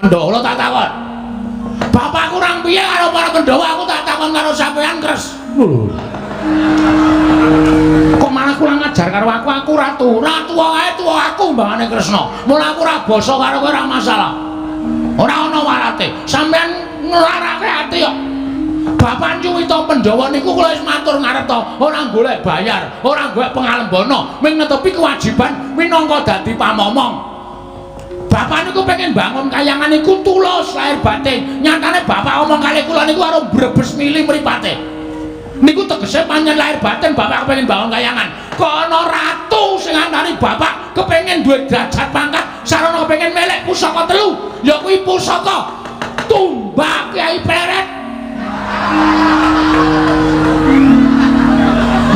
Pandhawa tak takon. Bapak kurang piye karo para Pandhawa aku tak takon karo sampean, Kres. Lho. Kok malah kurang ajar karo aku? Aku ratu. Ratu wae tuwa aku mbangane Kresna. Mula aku ora basa karo kowe ora masalah. Ora ana warate. Sampean nglarake ati kok. Bapak nyuwita Pandhawa niku kula wis matur ngarep to, ora golek bayar, ora golek pengalembana, mung netepi kewajiban minangka dadi pamomong. Bapak niku pengen bangun kayangan niku tulus lahir batin. Nyatane bapak omong kali kula niku karo brebes mili mripate. Niku tegese pancen lahir batin bapak kepengin bangun kayangan. Kok ana ratu sing antari bapak kepengin duwe derajat pangkat, sarana kepengin melek pusaka telu, ya kuwi pusaka Tumbak Kyai Pleret.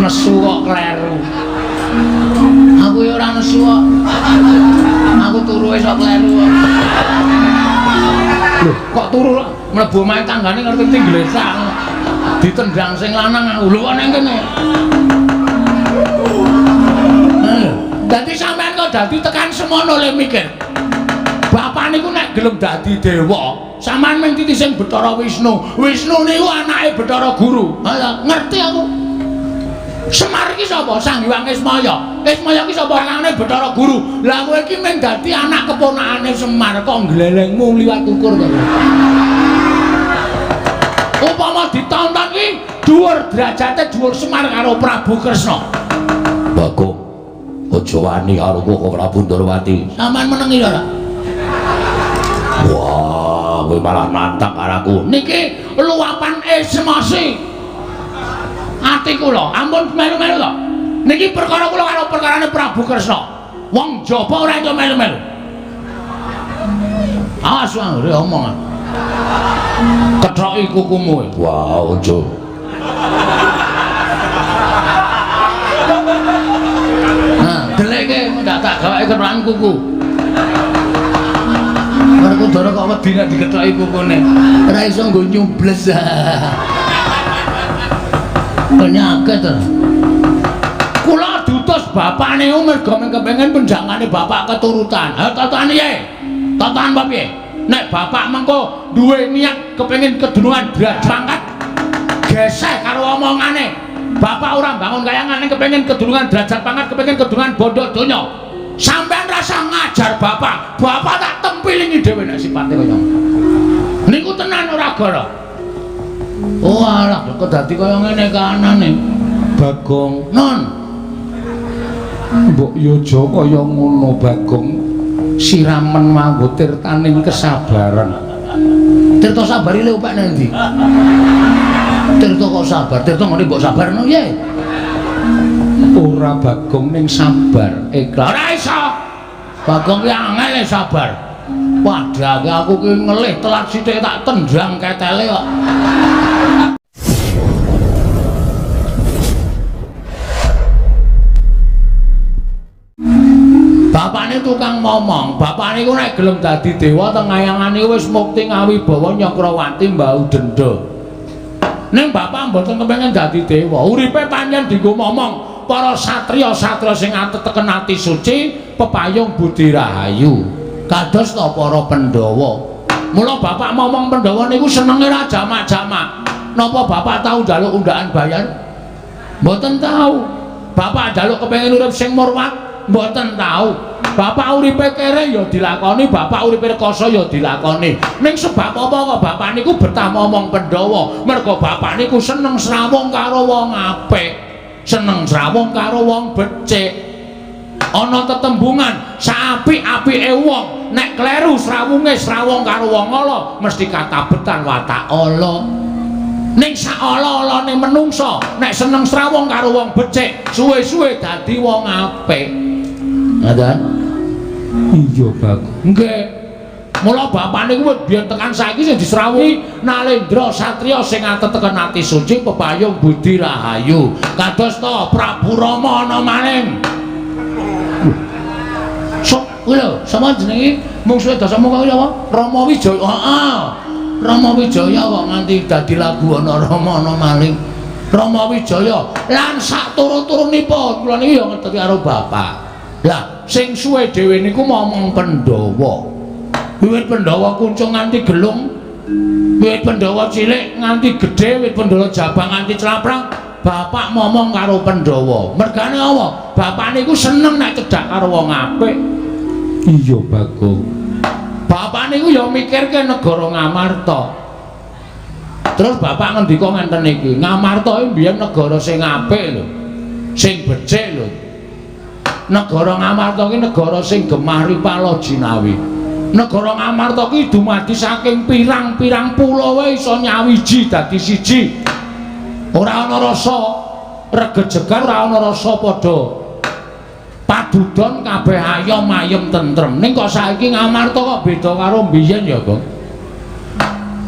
Nesu kok kleru. Aku ya ora nesu kok. Aku turu wis kok kleru kok. Lho, kok turu mlebu omahe tanggane ngerti ngglesak. Ditendang sing lanang aku. Lho kok nang kene. Dadi sampean kok dadi tekan semono le mikir. Bapak niku nek gelem dadi dewa, sampean mung titising Bathara Wisnu. Wisnu niku anake Bathara Guru. Ha ngerti aku. Semar iki sapa? Sang Hyang Ismaya. Ismaya iki sapa? Kakangane Bathara Guru. Lah kowe iki mung dadi anak keponakane Semar kok nglelengmu liwat ukur to. Upama ditonton iki dhuwur derajate dhuwur Semar karo Prabu Kresna. Bagong, aja wani karo kok Prabu Ndorowati. Sampeyan menengi ora? Wah, kowe malah nantang karo aku. Niki luapan emosi. Ati kula, ampun melu-melu to. Niki perkara kula karo perkarane Prabu Kresna. Wong jaba ora entuk melu-melu. Awas anggere omongan. Kethoki kukumu. Wah, aja. Nah, deleke ndak tak gawake kethokan kuku. Werkudara kok wedi nek dikethoki kukune. Ora iso nggo nyubles. Penyakit to. Kula diutus bapak niku mergo kepengin penjangane bapak keturutan. Ha totone piye? Totoan apa piye? Nek bapak mengko duwe niat kepengin kedunungan derajat pangkat geseh karo omongane. Bapak ora bangun kayangan ning kepengin kedunungan derajat pangkat, kepengin kedunungan bondo donya. Sampean rasa ngajar bapak, bapak tak tempilingi dhewe nek sipate kaya ngono. Niku tenan ora gara. Oh alah kok dadi kaya ngene kahanane. Bagong, non. Mbok yo aja kaya ngono Bagong. Siramen nganggo tirtaning kesabaran. Tirta sabari le opek nang ndi? Tirta kok sabar, tirta ngene mbok sabarno piye? Ora Bagong ning sabar ikhlas. Ora iso. Bagong ki angel sabar. Padahal aku ki ngelih telat sithik tak tendang ketele kok. Bapakne tukang momong, bapakne iku nek gelem dadi dewa teng kayangane wis mukti ngawibawa Nyakrawati mbau denda. Ning bapak mboten kepengin dadi dewa, uripe pancen dienggo momong para satriya-satriya sing ateteken ati suci, pepayung budi rahayu. Kados ta para Pandhawa. Mula bapak momong Pandhawa niku senenge ra jamak-jamak. Napa bapak tau njaluk undaan bayar? Mboten tau. Bapak njaluk kepengin urip sing murwat? Mboten tau. Bapak uripe kere ya dilakoni, bapak uripe rekoso ya dilakoni. Ning sebab apa kok bapak niku betah momong Pandhawa? Mergo bapak niku seneng srawung karo wong apik, seneng srawung karo wong becik. Ana tetembungan saapik-apike wong, nek kleru srawunge srawung karo wong ala, mesti katabetan watak ala. Ning sak ala-alane menungsa, nek seneng srawung karo wong becik, suwe-suwe dadi wong apik. Ngoten? Iya, Bagong. Nggih. Mula bapak niku biyen tekan saiki sing disrawuhi Nalendra satriya sing ateteken ati suci pepayung budi rahayu. Kados ta Prabu Rama ana maning. Sok kuwi lho, sapa jenenge? Mungsuhe Dasamuka kuwi sapa? Rama Wijaya. Heeh. Rama Wijaya kok nganti dadi lagu ana Rama ana maling. Rama Wijaya lan sak turun-turunipun kula niki ya ngerti karo bapak. Lah sing suwe dhewe niku momong Pandhawa. Wiwit Pandhawa kuncung nganti gelung, wiwit Pandhawa cilik nganti gedhe, wiwit Pandhawa jabang nganti claprang, bapak momong karo Pandhawa. Mergane apa? Bapak niku seneng nek cedhak karo wong apik. Iya, Bagong. Bapak niku ya mikirke negara Ngamarta. Terus bapak ngendika ngenten iki, Ngamarta iki mbiyen negara sing apik lho. Sing becik lho. Negara Ngamarta iki negara sing gemah ripala jinawi. Negara Ngamarta iki dumadi saking pirang-pirang pulo wae iso nyawiji dadi siji. Ora ana rasa regejegan, ora ana rasa padha padudon, kabeh ayom ayem tentrem. Ning kok saiki Ngamarta kok beda karo mbiyen ya, Gong?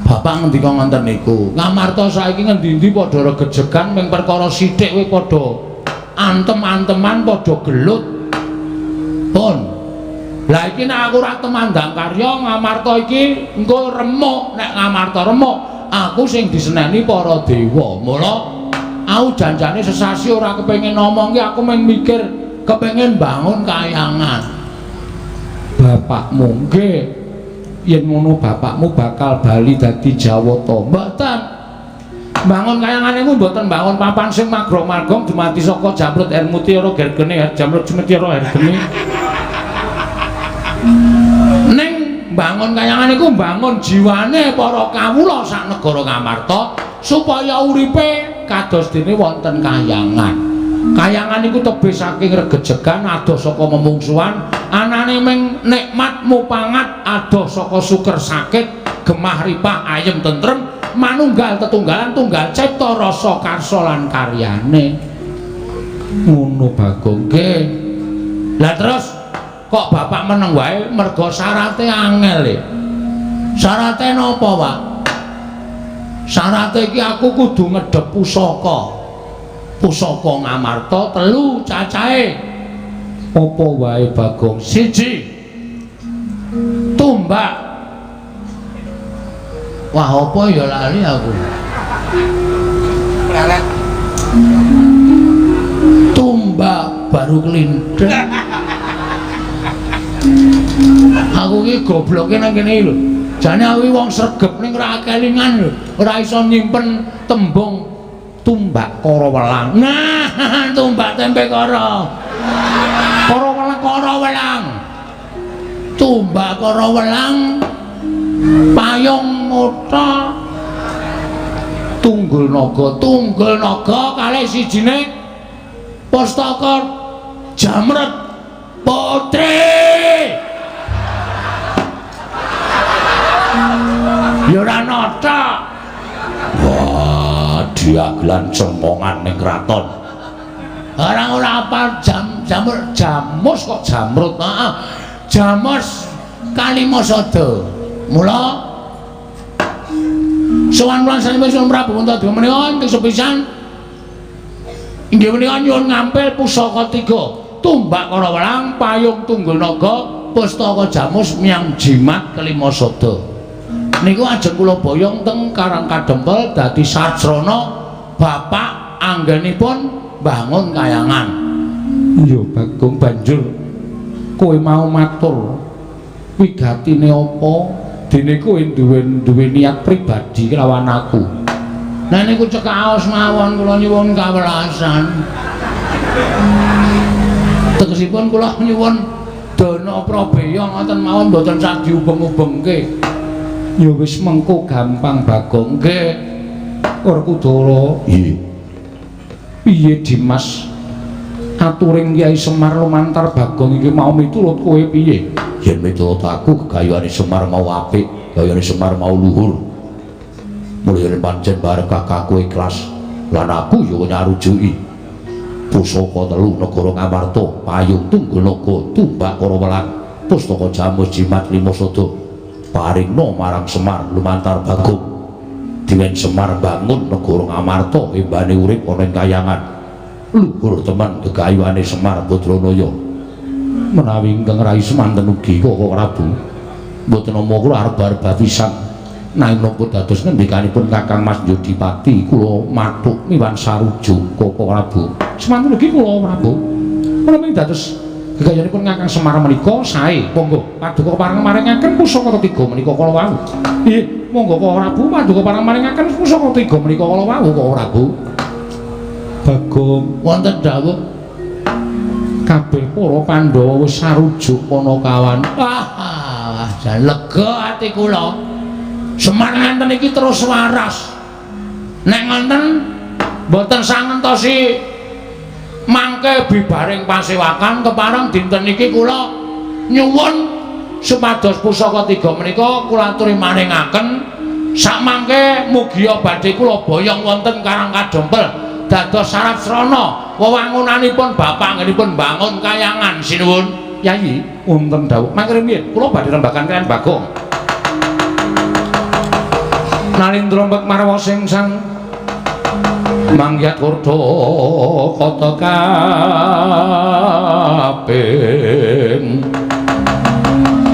Bapak ngendika ngoten niku. Ngamarta saiki ngendi-endi padha regejegan, ming perkara sithik kuwi padha antem-anteman, padha gelut. Pun. Lah iki nek aku ora temandang karya, Ngamarta iki engko remuk. Nek Ngamarta remuk, aku sing diseneni para dewa. Mula aku janjane sesasi ora kepengin ngomong ki, aku mung mikir kepengin bangun kayangan. Bapakmu nggih. Yen ngono bapakmu bakal bali dadi Jawata. Mboten. Bangun kayangan niku mboten bangun papan sing magrong-magrong dumadi saka jamrut air mutiara gergene, jamrut mutiara ergene. Ning bangun kayangan niku bangun jiwane para kawula sak negara Ngamarta supaya uripe kados dene wonten kayangan. Kayangan niku tebih saking regejegan, adoh saka memungsuhan, anane ming nikmat mupangat, adoh saka suker sakit, gemah ripah ayem tentrem, manunggal tetunggalan tunggal cipta rasa karsa lan karyane. Ngono Bagong. Nggih. Lah terus kok bapak meneng wae? Mergo syarate angel e. Syarate napa, Pak? Syarate iki aku kudu ngedhep pusaka. Pusaka Ngamarta telu cacahe. Apa wae, Bagong? Siji, tumbak. Wah, apa ya lali aku. Lelet. Tumbak baru kelintheng. Aku iki gobloke nang kene lho. Jane aku wong sregep ning ora kelingan lho. Ora iso nyimpen tembung tumbak kara welang. Nah, tumbak tempe kara. Kara welang, kara welang. Tumbak kara welang, payung mota, tunggul naga, tunggul naga kalih sijine pustaka jamret putri. Ya ora nata. Wah, diagelan cemongan ning kraton. Ora ora apal jam jamur jamus kok jamrut. Heeh. Jamus Kalimasada. Mula sowan kula sanipun Prabu Puntadewa menika ingkang sepisan inggih menika nyuwun ngampil pusaka tiga, tumbak kara welang, payung tunggul naga, pustaka jamus miang jimat Kalimasada. Niku ajeng kula boyong teng Karang Kadempel dadi sajrana bapak anggenipun bangun kayangan. Iya Bagong, banjur kowe mau matur wigatine apa? Dene kowe duwe niat pribadi kelawan aku. Nah niku cekaos mawon kula nyuwun kawelasan. Tegesipun kula nyuwun dana prabeya ngoten mawon mboten sah diubeng-ubengke. Ya wis mengko gampang Bagong. Nggih. Werkudara. Iya. Piye Dimas? Aturing Kyai Semar lumantar Bagong iki mau miturut kowe piye? Yen miturut aku gegayuhane Semar mau apik, gayuhane Semar mau luhur. Mulya pancen bareng kakangku ikhlas lan aku ya nyarujuki. Pusaka telu negara Ngamarta, payung tunggul naga, tumbak kara welang, pustaka jamus jimat lima sada. Paringna marang Semar lumantar Bagong. Diwen Semar bangun negara Ngamarta embane urip ana ing kayangan. Luhur temen gegayuhane Semar Badranaya. Menawi ingkang rai semanten ugi Koko Prabu. Mboten nampa kula arep-arep pisan. Nanging napa dados ngendikanipun Kakang Mas Jodipati kula mathuk miwan sarujuk Koko Prabu. Semanten ugi kula Prabu. Menawi dados Gegayanipun Kakang Semar menika sae. Monggo paduka pareng maringaken pusaka tiga menika kala wau. Nggih, monggo Koko Prabu paduka pareng maringaken pusaka tiga menika kala wau Koko Prabu. Bagong wonten dawuh kabeh para Pandhawa wis sarujuk Panakawan. Ah, jan lega ati kula. Semar ngenten iki terus waras. Nek ngoten mboten sangentosi mangke bibaring pasewakan kepareng dinten iki kula nyuwun supados pusaka tiga menika kula aturi maringaken sakmangke mugia badhe kula boyong wonten Karang Kadempel dados syarat srana wewangunanipun bapak anggenipun bangun kayangan. Sinuwun Yayi, wonten dawuh mangke rumiyin kula badhe rembagan kaliyan Bagong. Nalindra mbek marwa sing sang mangyat kurda kata kaping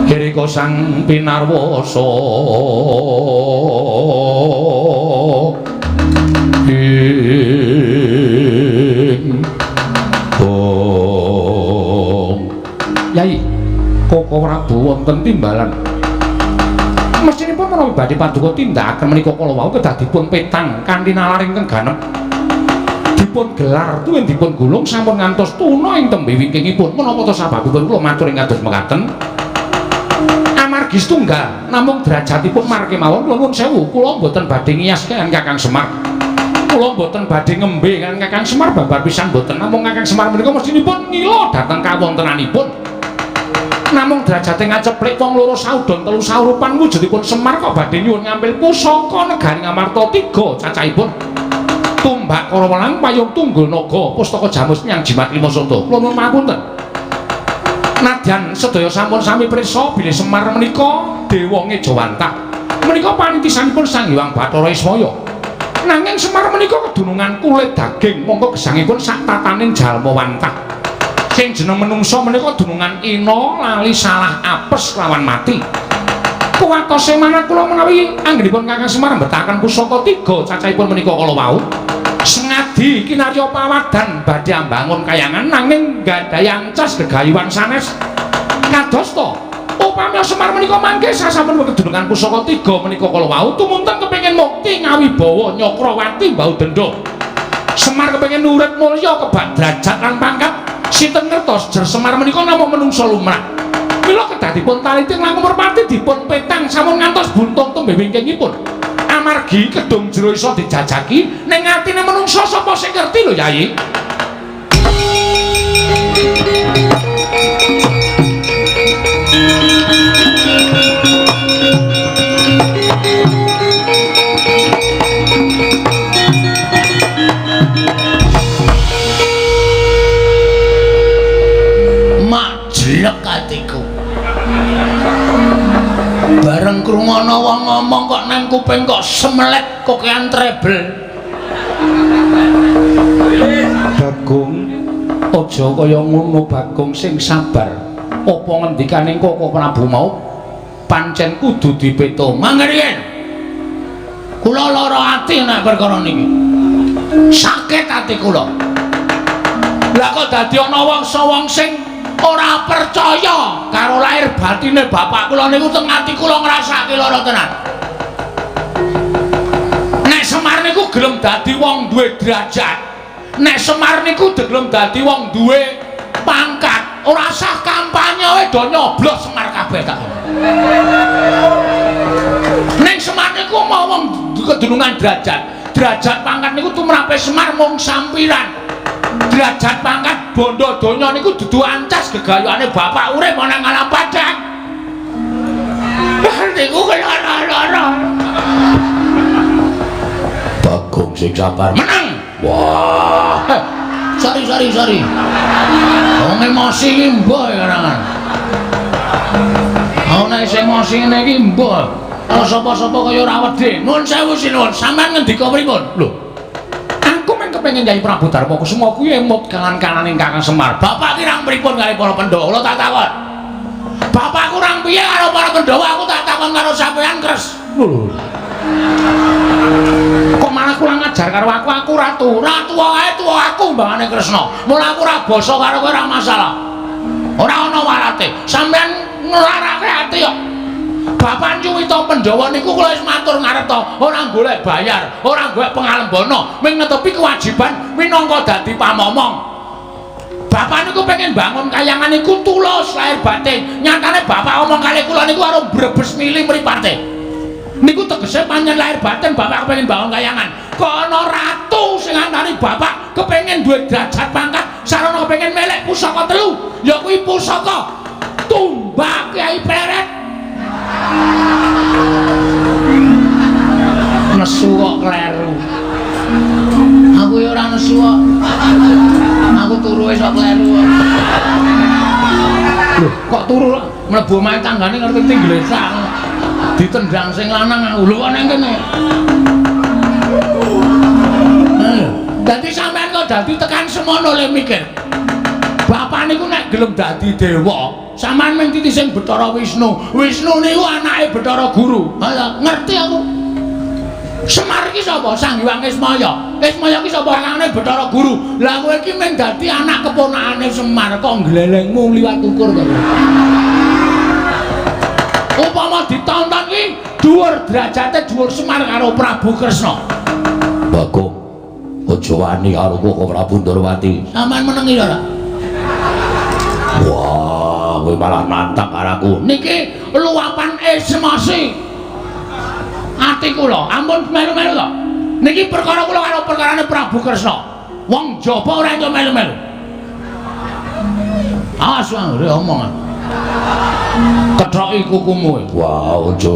kirika sang pinarwasa ing bong. Yai, Koko Prabu wonten timbalan. Mestinipun menawi badhe paduka tindakaken menika kala wau kedah dipun petang kanthi nalar ingkang ganep. Dipun gelar tuwin dipun gulung sampun ngantos tuna ing tembe wingkingipun. Menapa ta sababipun kula matur ing kados mekaten? Amargi setunggal namung derajatipun mar kemawon kula nuwun sewu, kula mboten badhe ngiyas kaliyan Kakang Semar. Kula mboten badhe ngembe kaliyan Kakang Semar babar pisan mboten. Namung Kakang Semar menika mestinipun ngila dhateng kawontenanipun. Namung derajate ngaceplik wong loro saudon telu saurupan wujudipun Semar kok badhe nyuwun ngampil pusaka negari Ngamarta tiga cacahipun. Tumbak Karawelang payung tunggul naga pustaka jamus nyang jimat lima sata. Kula nuwun pangapunten. Nadyan sedaya sampun sami prisa bilih Semar menika dewa ngejawantah. Menika panitisanipun Sang Hyang Bathara Ismaya. Nanging Semar menika kedunungan kulit daging mongko gesangipun sak tataning jalma wantah. Sing jeneng menungsa menika dunungan ina lali salah apes lawan mati. Kuwatose manah kula menawi anggenipun Kakang Semar mbetaken pusaka tiga cacahipun menika kala wau. Sengadi kinarya pawadan badhe ambangun kayangan nanging nggadahi ancas gegayuhan sanes. Kadosta upami Semar menika mangke sasampun kedunungan pusaka tiga menika kala wau tumunten kepengin mukti ngawibawa Nyakrawati mbau denda. Semar kepengin urip mulya kebak derajat lan pangkat. Sinten ngertos jer Semar menika namung menungsa lumrah. Mila kedah dipun taliti langkung merpati dipun petang sampun ngantos buntung tembe wingkingipun. Amargi kedung jero iso dijajaki ning atine menungsa sapa sing ngerti lho Yai. Mak jelek atiku. Bareng krungono wong ngomong kok nang kuping kok semelet kokean treble. Bagong aja kaya ngono Bagong, sing sabar. Apa ngendikane Koko Prabu mau pancen kudu dipeto. Mangke riyen. Kula lara ati nek perkara niki. Sakit ati kula. Lah kok dadi ana wong sing ora percaya karo lahir batine bapak kula niku teng ati kula ngrasake lara tenan. Nek Semar niku gelem dadi wong duwe derajat, nek Semar niku gelem dadi wong duwe pangkat, ora sah kampanye wae do nyoblos Semar kabeh tak. Nek Semar niku mau wong kedunungan derajat, derajat pangkat niku tumrape Semar mung sampiran. Derajat pangkat bondo donya niku dudu ancas gegayane bapak urip ana ngalam padang. Niku lara-lara. Bagong sing sabar. Menang. Wah. Sorry. Wong emosi iki mbah ya karangan. Ana sing emosi ngene iki mbah. Ana sapa-sapa kaya ora wedi. Nuwun sewu sinuwun, sampean ngendika pripun? Lho. Aku men kepengin Kyai Prabu Darma Kusuma kuwi emut kanan-kanane Kakang Semar. Bapak kirang pripun karo para Pandhawa? Kula tak takon. Bapak kurang piye karo para Pandhawa? Aku tak takon karo sampean, Kres. Lho. Kok malah kurang ajar karo aku? Aku ratu. Ratu wae tuwa aku mbangane Kresna. Mula aku ora basa karo kowe ora masalah. Ora ana walate. Sampeyan nglarake ati kok. Bapak nyuwita Pandhawa niku kula wis matur ngarep to, ora golek bayar, ora golek pengalembana, mung netepi kewajiban minangka dadi pamomong. Bapak niku pengen bangun kayangan niku tulus lahir batin. Nyatane bapak omong kali kula niku karo brebes mili mripate. Niku tegese pancen lahir batin bapak kepengin bangun kayangan. Kok ana ratu sing antari bapak kepengin duwe derajat pangkat, sarana kepengin melek pusaka telu, ya kuwi pusaka tumbak Kyai Pleret. Nesu kok kleru. Aku ya ora nesu kok. Aku turu wis kok kleru kok. Lho, kok turu mlebu omahe tanggane ngerti tingglesak. Ditendang sing lanang aku. Lho kok nang kene. Dadi sampean kok dadi tekan semono le mikir. Bapak niku nek gelem dadi dewa, sampean mung titi sing Bathara Wisnu. Wisnu niku anake Bathara Guru. Ha ngerti aku. Semar iki sapa? Sang Hyang Ismaya. Ismaya iki sapa? Anake Bathara Guru. Lah kowe iki mung dadi anak keponakane Semar kok glelengmu liwat ukur kok. Upama ditonton iki dhuwur derajate dhuwur Semar karo Prabu Kresna. Bagong, aja wani karo kok Prabu Ndorowati. Sampeyan menengi ora? Wah, kowe malah nantang karo aku. Niki luapan emosi. Ati kula, ampun melu-melu to. Niki perkara kula karo perkarane Prabu Kresna. Wong jaba ora entuk melu-melu. Awas anggere omongan. Kethoki kukumu. Wah, aja.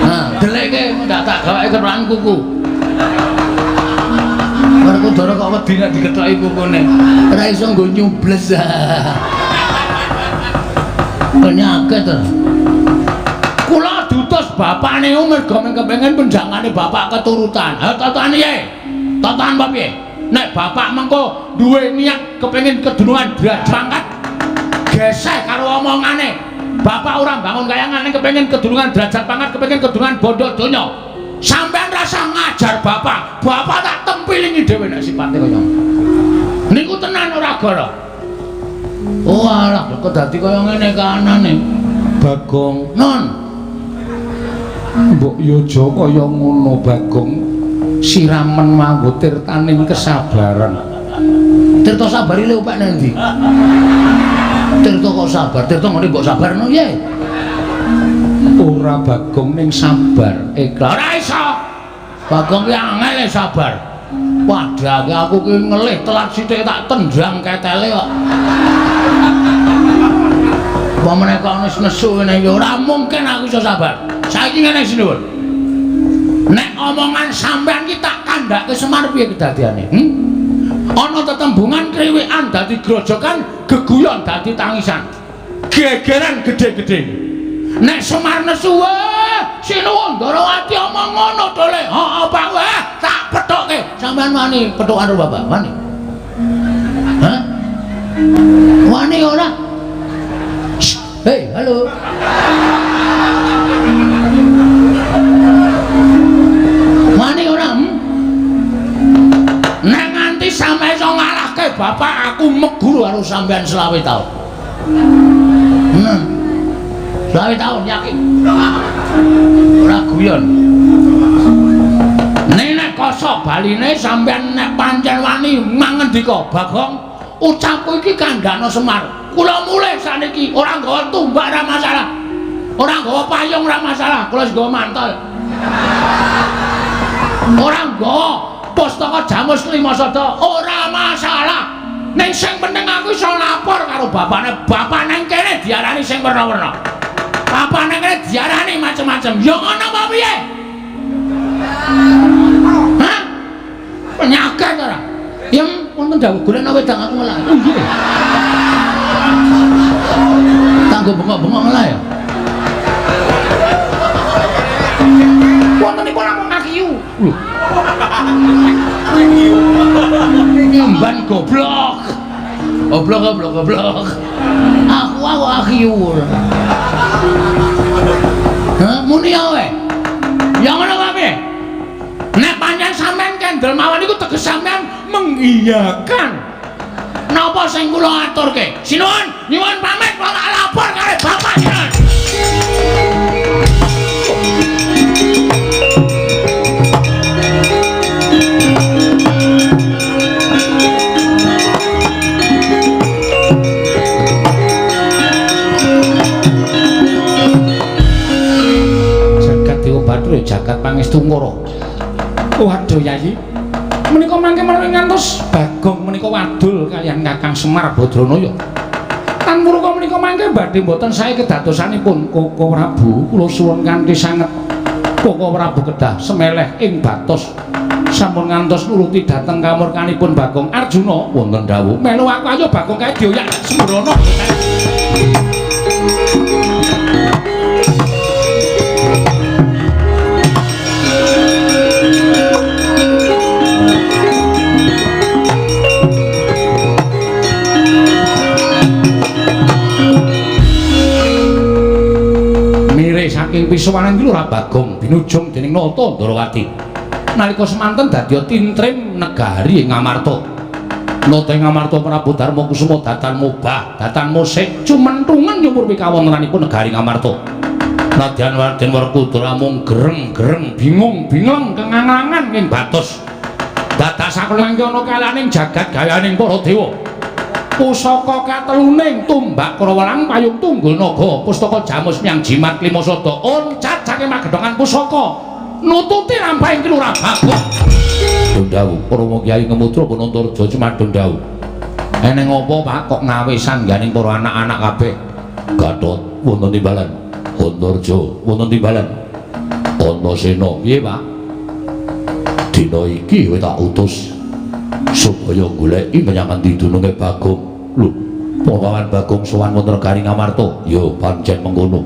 Nah, deleke ndak tak gawake kethokan kuku. Werkudara kok wedi nek dikethoki kukune. Ora iso nggo nyubles. Penyakit to. Kula diutus bapakne mergo kepengin penjangane bapak keturutan. Ha totoan piye? Totoan apa piye? Nek bapak mengko duwe niat kepengin kedunungan derajat pangkat geseh karo omongane. Bapak ora bangun kayangan ning kepengin kedunungan derajat pangkat, kepengin kedunungan bondo donya. Sampeyan rasa ngajar bapak, bapak tak tempilingi dhewe nek sipate kaya ngono. Niku tenan ora gara. Oh alah kok dadi kaya ngene kahanane. Bagong, non. Mbok yo aja kaya ngono Bagong. Siramen nganggo tirtaning kesabaran. Tirta sabari le opek nang ndi? Tirta kok sabar, tirta ngene mbok sabarno piye? Ora Bagong ning sabar ikhlas. Ora iso. Bagong ki angel sabar. Wadah aku ki ngelih telat sithik tak tendang ketele kok. Apa meneh kok wis nesu ngene iki ora mungkin aku iso sabar. Saiki ngene sinuwun. Nek omongan sampean ki tak kandhake Semar piye kedadiane? Ana tetembungan kriwikan dadi grojokan, geguyon dadi tangisan. Gegeran gedhe-gedhe. Nek Semar nesu, wah, sinuwun Ndorowati omong ngono to le. Heeh, Pak, wah, tak pethokke. Sampean wani pethokan karo bapak, wani? Hah? Wani ora? Hei, halo. Wani ora? Nek nganti sampe iso ngalahke bapak, aku meguru karo sampean 25 taun. 25 taun yakin. Ora guyon. Nek nek kosok baline sampean nek pancen wani mangendika, Bagong, ucapku iki kandhana Semar. Kula mulih saniki ora nggawa tumbak ora masalah. Ora nggawa payung ora masalah, kula wis nggawa mantel. Ora nggawa pustaka Jamus Lima Sada ora masalah. Ning sing penting aku iso lapor karo bapakne. Bapak nang kene diarani sing werna-werna. Bapak nang kene diarani macem-macem. Ya ngono apa piye? Hah? Penyakit ora? Yen wonten dawuh golekno wedang aku ngelah. Oh nggih. Tanggo bengok-bengok ngelah ya. Wonten iku namung akiyu. Lho. Nyemban goblok. Goblok goblok goblok. Aku akiyu. Hah, muni ae. Ya ngono apa piye? Nek pancen sampean kendel mawon iku teges sampean menghi mengiyakan. Napa sing kula aturke? Sinuwun, nyuwun pamit kula tak lapor karo bapak sinuwun. Jagat Dewa Bathara jagat pangestu ngara. Waduh Yayi, menika mangke menawi ngantos Bagong menika wadul kaliyan Kakang Semar Badranaya. Tan muruka menika mangke badhe mboten sae kedadosanipun Koko Prabu. Kula suwun kanthi sanget Koko Prabu kedah semeleh ing batos. Sampun ngantos nuruti dhateng kamurkanipun Bagong Arjuna. Wonten dawuh, melu aku ayo Bagong kae dioyak sembrono. Saking pisuwanan iki Lurah Bagong binujung dening Nata Ndorowati. Nalika semanten dadi tintrim negari ing Ngamarta. Nata ing Ngamarta Prabu Darma Kusuma datan mubah, datan musik cumenthungen nyumur pikawontenanipun negari Ngamarta. Nadyan Raden Werkudara mung gereng-gereng bingung-bingung kengangan ing batos. Dadak saklengke ana kalaning jagat gayaning para dewa. Pusaka kateluning tumbak krawalang payung tunggul naga pustaka jamus miang jimat lima sada oncat saking magedhongan pusaka nututi lampahing Ki Lurah Bagong. Dawuh para kyai Ngemutra Punantarja Cumadung dawuh. Eneng apa Pak kok ngawisan ganing para anak-anak kabeh? Gatot wonten timbalan, Antarja wonten timbalan, Antasena piye Pak? Dina iki kowe tak utus supaya goleki menyang endi dununge Bagong. Lho, pawan Bagong sowan wonten negari Ngamarta. Ya pancen mengkono.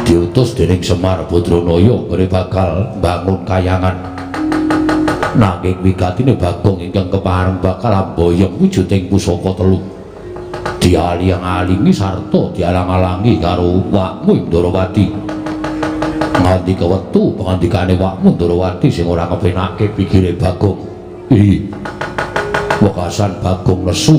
Diutus dening Semar Badranaya ngene bakal mbangun kayangan. Nanging wigatine Bagong ingkang kepareng bakal amboyong wujuding pusaka telu. Dialing-alingi sarta dialang-alangi karo Wakmu Ndorowati. Nganti kewetu pangandikane Wakmu Ndorowati sing ora kepenake pikire Bagong. Ih, wekasan Bagong nesu.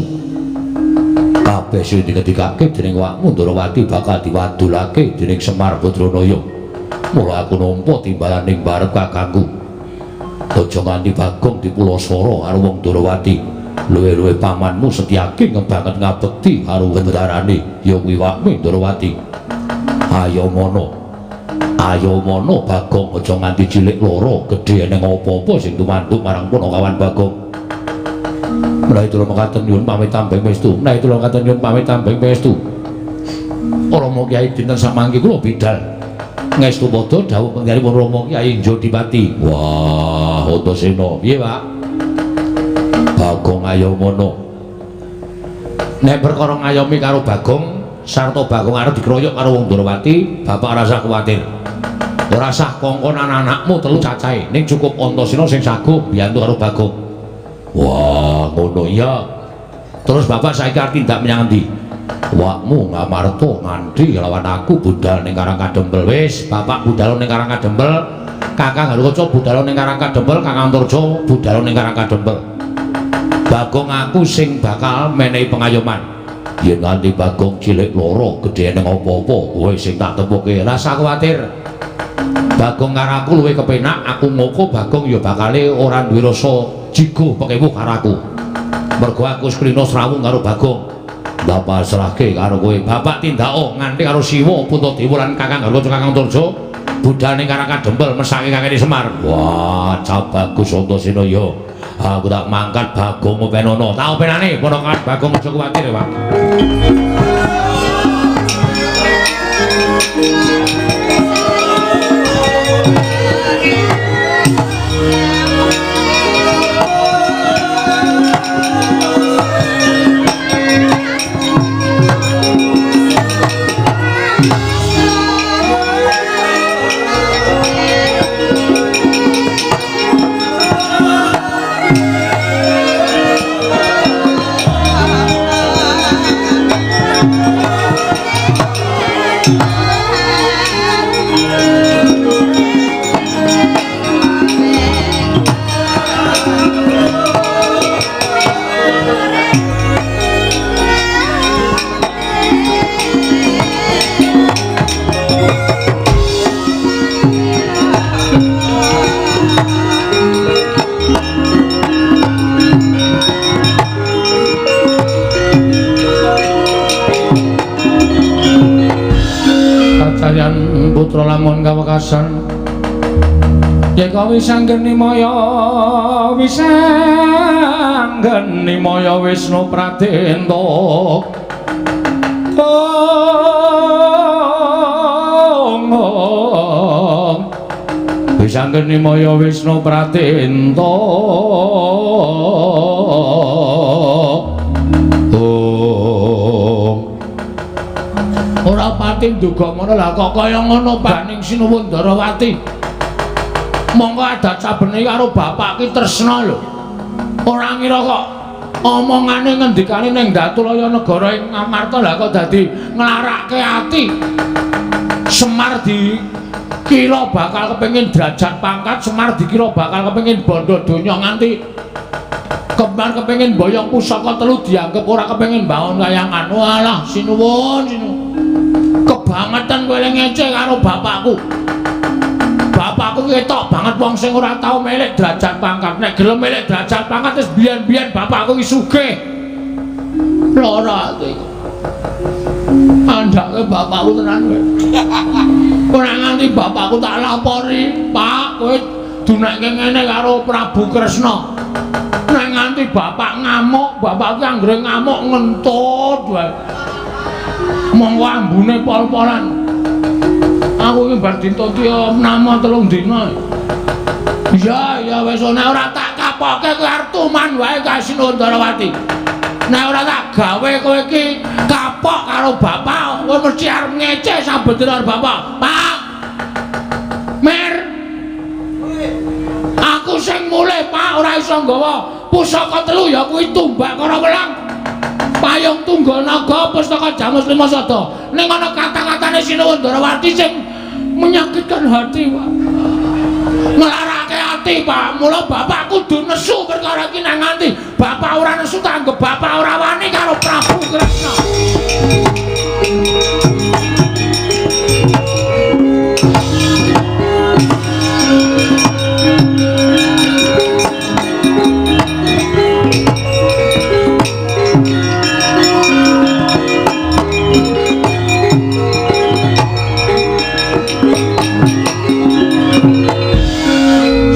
Kabeh sing dingendikake dening Wakmu Ndorowati bakal diwadulake dening Semar Badranaya. Mula aku nampa timbalan ning barep kakangku. Aja nganti Bagong dipulasara karo wong Ndorowati. Luwe-luwe pamanmu Setyaki ngebanget ngabekti karo wendarane ya kuwi Wakmu Ndorowati. Ayo mono. Ayo mono Bagong aja nganti cilik loro gedhe eneng apa-apa sing tumanduk marang punakawan Bagong. Menawi kula mekaten nyuwun pamit tambeng pestu. Menawi kula mekaten nyuwun pamit tambeng pestu. Rama Kyai dinten samangke kula bidal ngestu padha dawuh penggalipun Rama Kyai Jodipati. Wah, Antasena piye Pak? Bagong ayo mono. Nek perkara ngayomi karo Bagong sarta Bagong arep dikroyok karo wong Ndorowati, bapak ora usah kuwatir. Ora usah kongkon anak-anakmu telu cacahe, ning cukup Antasena sing saguh mbiyantu karo Bagong. Wah, ngono iya. Terus bapak saiki arep tindak menyang endi? Wakmu Ngamarta nganti lawan aku budal ning Karang Kadempel. Wis, bapak budal ning Karang Kadempel, Kakang Garukaca budal ning Karang Kadempel, Kakang Antarja budal ning Karang Kadempel. Bagong aku sing bakal menehi pengayoman. Yen nganti Bagong cilik loro gedhe ning apa-apa, kowe sing tak tepuke. Rasa kuwatir. Bagong karo aku luwih kepenak, aku ngoko Bagong ya bakale ora duwe rasa jigo pekewuh karo aku. Mergo aku wis klina srawung karo Bagong. Ndak pasrahke karo kowe. Bapak tindako nganti karo Siwa Puntadewa lan Kakang Garukaca Kakang Antarja budal ning Karang Kadempel mesake kakene Semar. Wah, cah bagus Antasena ya. Aku tak mangkat Bagong openono. Tak openane ponakan Bagong aja kuwatir, Pak. Karyan putra lamun kawekasan yeka wisanggeni maya wisanggeni maya Wisnu Pradenta. Wisanggeni maya Wisnu Pradenta. Ora pati nduga ngono lah kok kaya ngono baning Sinuwun Ndarawati. Monggo adat sabene karo bapak ki tresna lho. Ora ngira kok omongane ngendikane ning Datulaya negara ing Ngamarta lah kok dadi nglarake ati. Semar dikira bakal kepengin derajat pangkat, Semar dikira bakal kepengin bondo donya nganti kembar kepengin boyong pusaka telu dianggep ora kepengin bangun kayangan. Walah sinuwun sinuwun. Kebangetan kowe ngece karo bapakku. Bapakku ketok banget wong sing ora tau milik derajat pangkat. Nek gelem milik derajat pangkat wis biyen-biyen bapakku ki sugih. Lara ati. Andhake bapakku tenan kowe. Ora nganti bapakku tak lapori, Pak, kowe dunekke ngene karo Prabu Kresna. Nek nganti bapak ngamuk, bapakku anggere ngamuk ngentut wae. Monggo ambune pol-polan. Aku iki bar dituti nama 3 dina. Iya, ya wis nek ora tak kapoke kowe arep tuman wae kae Sinuwun Ndarawati. Nek ora tak gawe kowe iki kapok karo bapak, kowe mesti arep ngece saben dina karo bapak. Pak. Mer. Aku sing mulih, Pak, ora iso nggawa pusaka telu ya kuwi tumbak karo welang. Payung Tunggal Naga Pustaka Jamus Lima Sada. Ning ana kata-katane Sinuwun Ndarawati sing menyakitkan hati, Pak. Nglarake ati, Pak. Mula bapak kudu nesu perkara iki nang nganti bapak ora nesu tanggep bapak ora wani karo Prabu Kresna.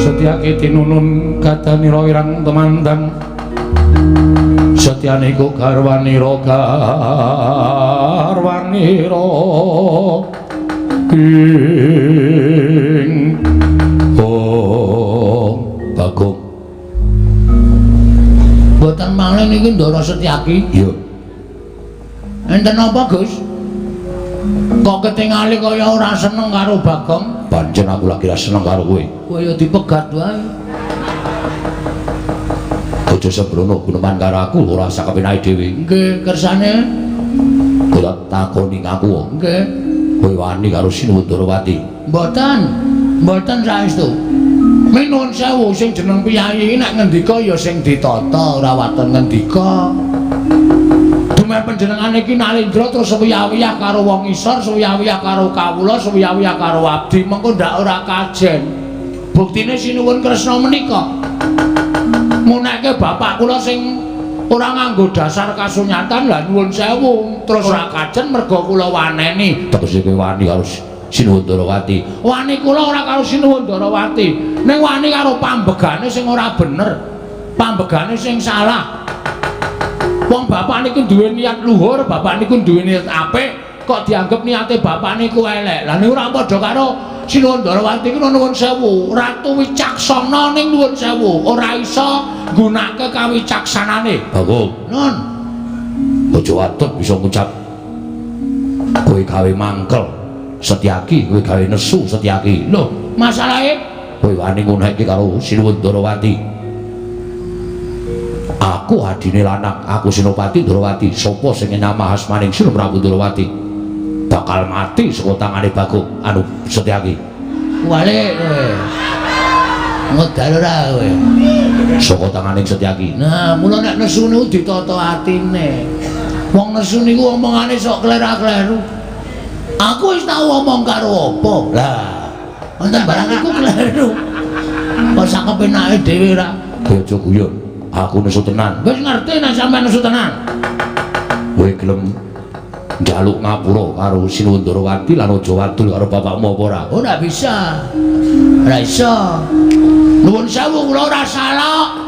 Setyaki tinunun kadanira irang temandang setyaniku garwanira garwanira ing Om Bagong. Mboten malih niki Ndara Setyaki. Iya. Enten apa, Gus? Kok ketingali kaya ora seneng karo Bagong? Pancen aku lagi ora seneng karo kowe. Kowe ya dipegat wae. Aja sembrono guneman karo aku ora usah kepenake dhewe. Nggih, kersane. Kula takoni ngaku. Nggih. Kowe wani karo Sinuwun Ndarawati? Mboten. Mboten saestu. Minuwun sewu sing jeneng piyayi iki nek ngendika ya sing ditata, ora waton ngendika. Dumeh panjenengane iki Nalendra terus wiyah-wiyah karo wong isor, wiyah-wiyah karo kawula, wiyah-wiyah karo abdi, mengko ndak ora kajen. Buktine Sinuwun Kresna menika ngunekke bapak kula sing ora nganggo dasar kasunyatan, lah nuwun sewu terus ora kajen mergo kula waneni. Tegese kowe wani karo Sinuwun Ndarawati? Wani kula ora karo Sinuwun Ndarawati, ning wani karo pambegane sing ora bener, pambegane sing salah. Wong bapak niku duwe niat luhur, bapak niku duwe niat apik, kok dianggep niate bapak niku elek. Lah niku ora padha karo Sinuwun Ndarawati iku nuwun sewu, ratu wicaksana ning nuwun sewu, ora iso nggunakake kawicaksanane. Bagong. Nun. Aja watut bisa ngucap kowe gawe mangkel Setyaki, kowe gawe nesu Setyaki. Lho, masalahe kowe wani ngunekke karo Sinuwun Ndarawati. Aku adine lanang, aku Senopati Ndarawati. Sapa sing nyamah asmaning Sri Prabu Ndarawati bakal mati saka tangane Bagong anu Setyaki. Wale kowe. Ngedal ora kowe. Saka tangane Setyaki. Nah, mula nek nesu niku ditata atine. Wong nesu niku omongane sok klera-kleru. Aku wis tau omong karo apa? Lah, wonten barang iku kleru. Kok sak kepenake dhewe ra? Kowe aja guyon. Aku nesu tenan. Wis ngerti nek sampean nesu tenan. Kowe gelem Njaluk ngapura karo Sinuwun Ndorowati lan aja wadul karo bapakmu apa ora? Ora bisa. Ora iso. Nuwun sewu kula ora salah.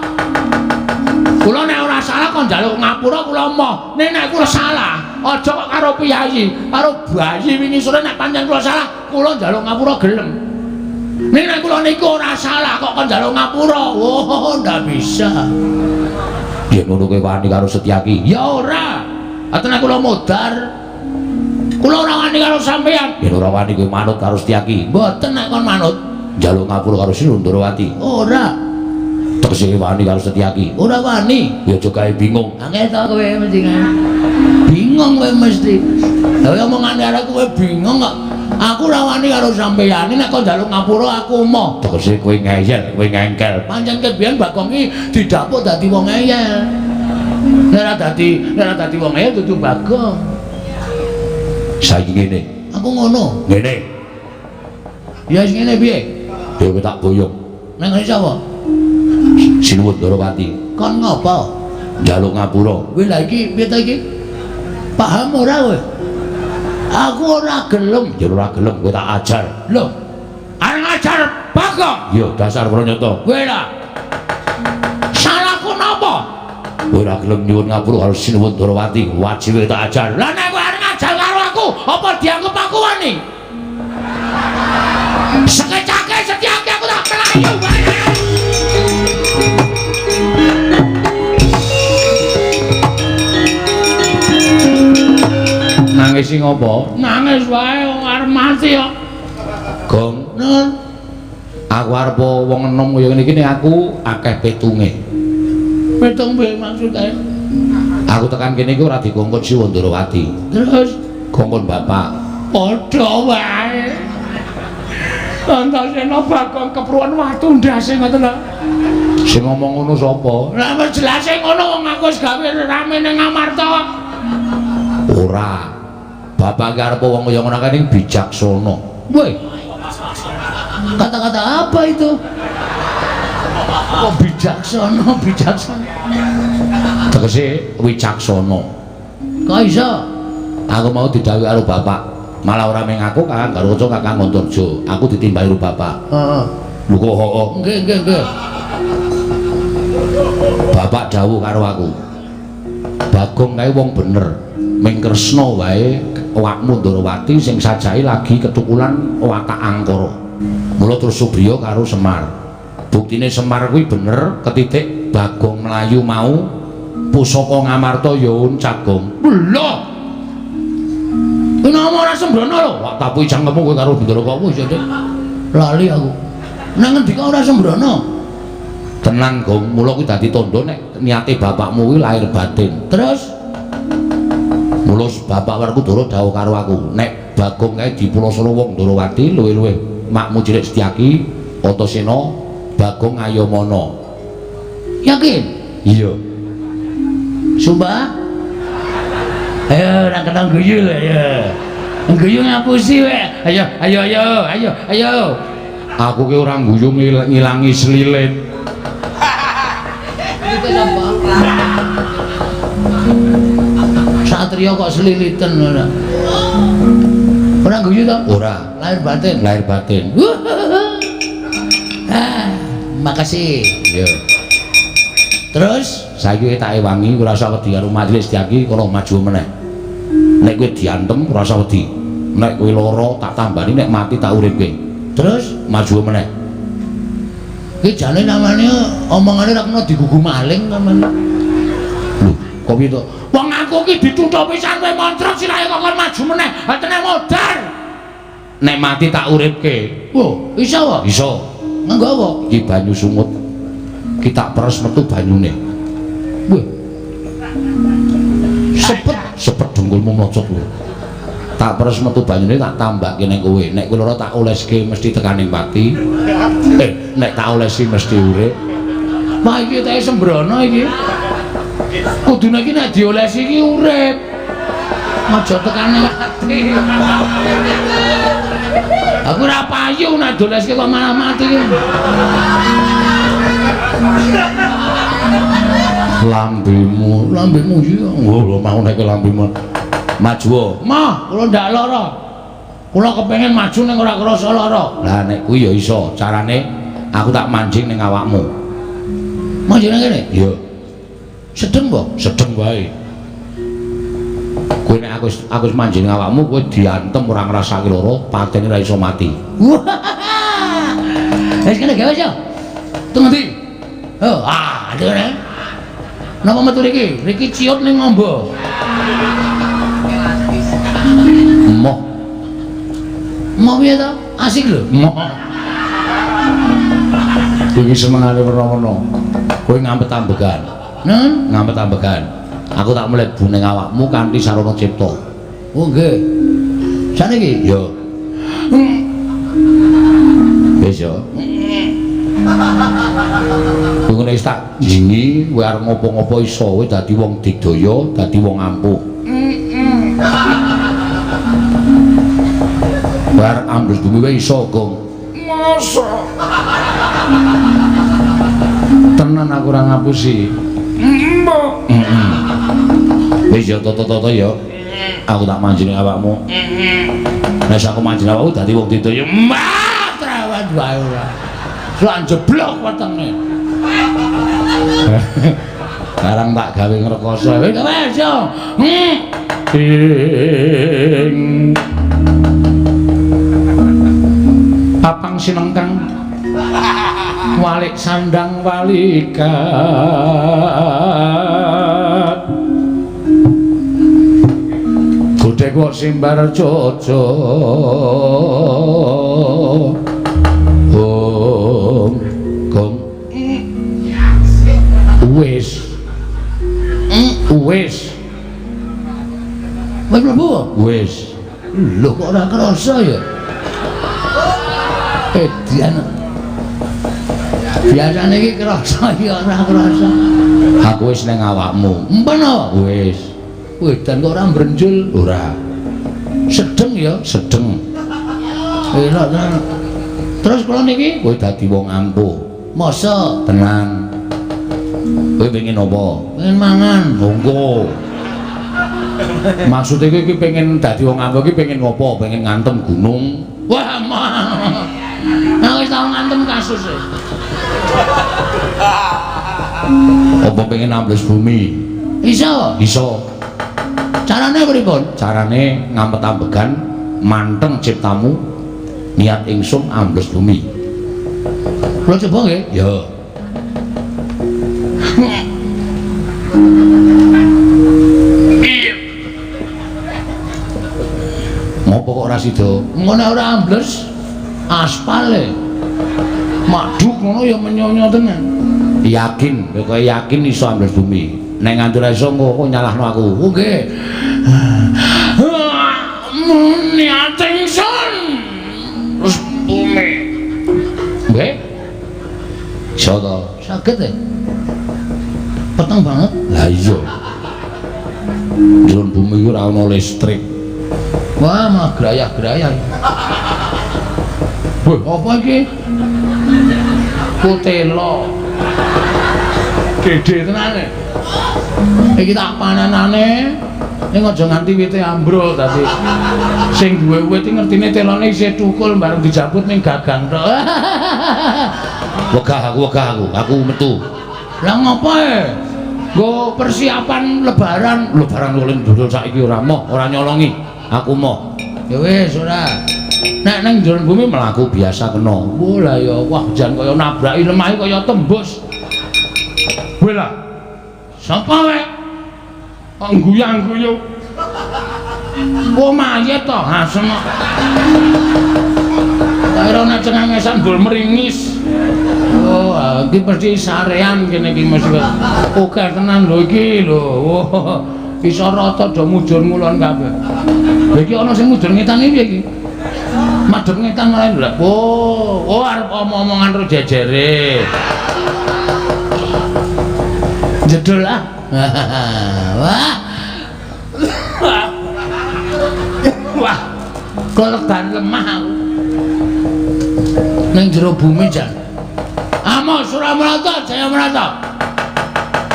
Kula nek ora salah kok njaluk ngapura kula emoh. Nek nek kula salah, aja kok karo piyayi, karo bayi wingi sore nek pancen kula salah, kula njaluk ngapura gelem. Nek nek kula niku ora salah kok kon njaluk ngapura. Oh, ndak bisa. Yen ngono kowe wani karo Setyaki? Ya ora. Atene kula modar. Kula ora wani karo sampeyan. Yen ora wani kowe manut karo Setyaki. Mboten nek kon manut. Njaluk ngapura karo Sinuwun Ndorowati. Ora. Tegese wani karo Setyaki. Ora wani. Ya aja gawe bingung. Angel to kowe mesti. Bingung kowe mesti. Lah omongane karo kowe bingung kok. Aku ora wani karo sampeyan. Nek kon njaluk ngapura aku emoh. Tegese kowe ngeyel, kowe ngengkel. Pancen ket biyen Bagong iki didapuk dadi wong ngeyel. Nek ora dadi wong ngeyel dudu Bagong. Saiki ngene. Aku ngono. Ngene. Ya wis ngene piye? Ya kowe tak boyong. Nang ngene sapa? Sinuwun Ndorowati. Kon ngopo? Njaluk ngapura. Kowe lha iki piye ta iki? Paham ora kowe? Aku ora gelem. Ya ora gelem kowe tak ajar. Lho, arep ngajar Bagong? Ya dasar pranyata. Kowe lah. Salahku napa? Kowe ora gelem nyuwun ngapura karo Sinuwun Ndorowati, wajib tak ajar. Lah nek kowe arep ngajar karo aku, apa dianggep aku wani? Sekecake Setyaki aku tak mlayu wae. Nangis sing apa? Nangis wae wong arep mati kok. Gong, Nun. Aku arep wong enom kaya ngene iki nek aku akeh petunge. Petung piye maksude? Aku tekan kene iki ora dikongkon Sinuwun Ndorowati. Terus kongkon bapak. Padha wae. Antasena Bagong kepruan watu ndase ngoten lho. Sing ngomong ngono sapa? Lah wis jelase ngono wong aku wis gawe rame ning Amarta kok. Ora. Bapak ki arep wong kaya ngono kae ning bijaksana. Woi. Kata-kata apa itu? Kok bijaksana, bijaksana. Tegese wicaksana. Kok iso? Aku mau didhawuhi karo bapak. Malah ora mung aku, Kakang Garuda, Kakang Antarja. Aku ditimbali karo bapak. Heeh. Lho kok heeh. Nggih, nggih, nggih. Bapak dawuh karo aku. Bagong kae wong bener. Ming Kresna wae awakmu Ndorowati sing sajake lagi ketukulan watak angkara. Mula terus Subriya karo Semar. Buktine Semar kuwi bener ketitik Bagong mlayu mau pusaka Ngamarta ya uncat, Gong. Lho. Kuwi ngomong ora sembrono lho. Wak tapuki cangkemmu kowe karo Bendara kok wis ya, Dik. Lali aku. Nang ngendi kok ora sembrono? Tenan, Gong. Mula kuwi dadi tandha nek niate bapakmu kuwi lahir batin. Terus mula bapak Werkudara dawuh karo aku, nek Bagong kae dipulosana wong Ndorowati luwih-luwih makmu cilik Setyaki, Antasena, Bagong Ayamana. Yakin? Iya. Sumpah? Ayo ora kena guyu lho ya. Guyu ngapusi wae. Ayo ayo ayo ayo ayo. Aku ki ora guyu ngilangi selilit. Iki sapa? Satria kok seliliten ora. Ora guyu to? Ora. Lahir batin. Lahir batin. Ah, makasih. Iya. Terus saiki tak ewangi ora usah wedi karo majelis Setyaki kono maju meneh. Nek kowe diantem ora usah wedi. Nek kowe lara tak tambani, nek mati tak uripke. Terus maju meneh. Iki jane namane omongane ora kena digugu maling namane. Lho, kok piye to? Wong aku ki dituthuk pisan kowe montrok sirahe kok kon maju meneh. Ha teneh modar. Nek mati tak uripke. Wo, iso apa? Iso. Nganggo apa? Iki banyu sungut. Ki tak peres metu banyune. Weh. Sepet, sepet dengkulmu mlocot kowe. Tak peres metu banyune tak tambahke ning kowe. Nek kowe lara tak oleske mesti tekaning pati. Nek tak olesi mesti urip. Wah iki teke sembrono iki. Kudune iki nek diolesi iki urip. Aja tekane mati. Aku ora payu nek dioleske kok malah mati. Lambemu, lambemu iki. Oh, lho mau nek lambemu. Maju. Mah, kula ndak lara. Kula kepengin maju ning ora krasa lara. Lah nek kuwi ya iso, carane aku tak manjing ning awakmu. Manjing nang kene? Iya. Sedeng po? Sedeng wae. Kowe nek aku wis manjing ning awakmu, kowe diantem ora ngrasake lara, patene ora iso mati. Wis kene gawe yo. Teng ndi? Oh, ah, kene. Napa metu riki? Riki ciut ning ngombo. Moh. Moh piye to? Asik lho. Moh. Iki senengane werna-werna. Kowe ngampet ambegan. Nen, ngampet ambegan. Aku tak mlebu ning awakmu kanthi sarana cipta. Oh nggih. Saniki? Ya. Wis ya. Kowe nek tak jingi, kowe arep ngopo-ngopo iso, kowe dadi wong digdaya, dadi wong ampuh. Bar ambles bumi wae iso, Gong. Masa? Tenan aku ora ngapusi. Mbok. Wis ya toto-toto ya. Aku tak manjing awakmu. Nek aku manjing awakmu dadi wong digdaya. Mah, trawan wae ora. Lan jeblok wetenge. Barang tak gawe ngrekoso. Wis yo. Ing papang sinengkang walik sandang walikat godhek kok simbar jojo gong gong wis wis wis mlebu wis lho kok ora krasa ya. Edian biasane iki krasa ya ora krasa. Aku wis ning awakmu. Empen wis. Wedan kok ora mbrenjul? Ora. Sedeng ya, sedeng. Elok tenan. Terus kula niki kowe dadi wong ampuh. Masa? Tenan. Kowe pengen apa? Pengen mangan. Monggo. Maksude kowe iki pengen dadi wong ampuh iki pengen ngopo? Pengen ngantem gunung. Wah, mah. Aku wis tau ngantem kasus e. Apa pengen ambles bumi? Iso. Iso. Carane pripun? Carane ngampet ambegan, manteng ciptamu, niat ingsun ambles bumi. Kula coba nggih? Ya. Ngopo kok ora sida? Engko nek ora ambles aspale maduk ngono ya menyonyo tenan. Yakin, pokoke yakin iso ambles bumi. Nek nganti ora iso engko nyalahno aku. Oh nggih. Niat ingsun terus bumi. Nggih. Iso to? Saged e. Peteng banget. Lah iya. Njero bumi iku ora ana listrik. Wah, malah grayah-grayah. Wah, apa iki? Kutelo. Gede tenane. Iki tak panenane ning aja nganti wite ambrol dadi sing duwe wit iki ngertine telone isih thukul bareng dijabut ning gagang tok. Wegah aku, aku metu. Lah ngopo e? Nggo persiapan lebaran. Lebaran oleh ndodol saiki ora moh, ora nyolongi. Aku moh. Ya wis ora. Nek nang njero bumi mlaku biasa kena. Wah lah ya wah jan kaya nabraki lemah kaya tembus. Kowe lah. Sapa kowe? Kok guyang-guyu. Oh mayit to, asem kok. Kira nek cengengesan bol meringis. Oh, iki mesti sarean kene iki mesti. Oke tenan lho iki lho. Oh, iso rata do mujur ngulon kabeh. Lha iki ana sing mujur ngetan iki piye iki? Madhep ngetan malah lho. Oh, oh arep omong-omongan karo jejere. Jedul ah. Wah. Wah. Kolegan lemah aku. Ning jero bumi jan. Amo Suramrata Jayamrata.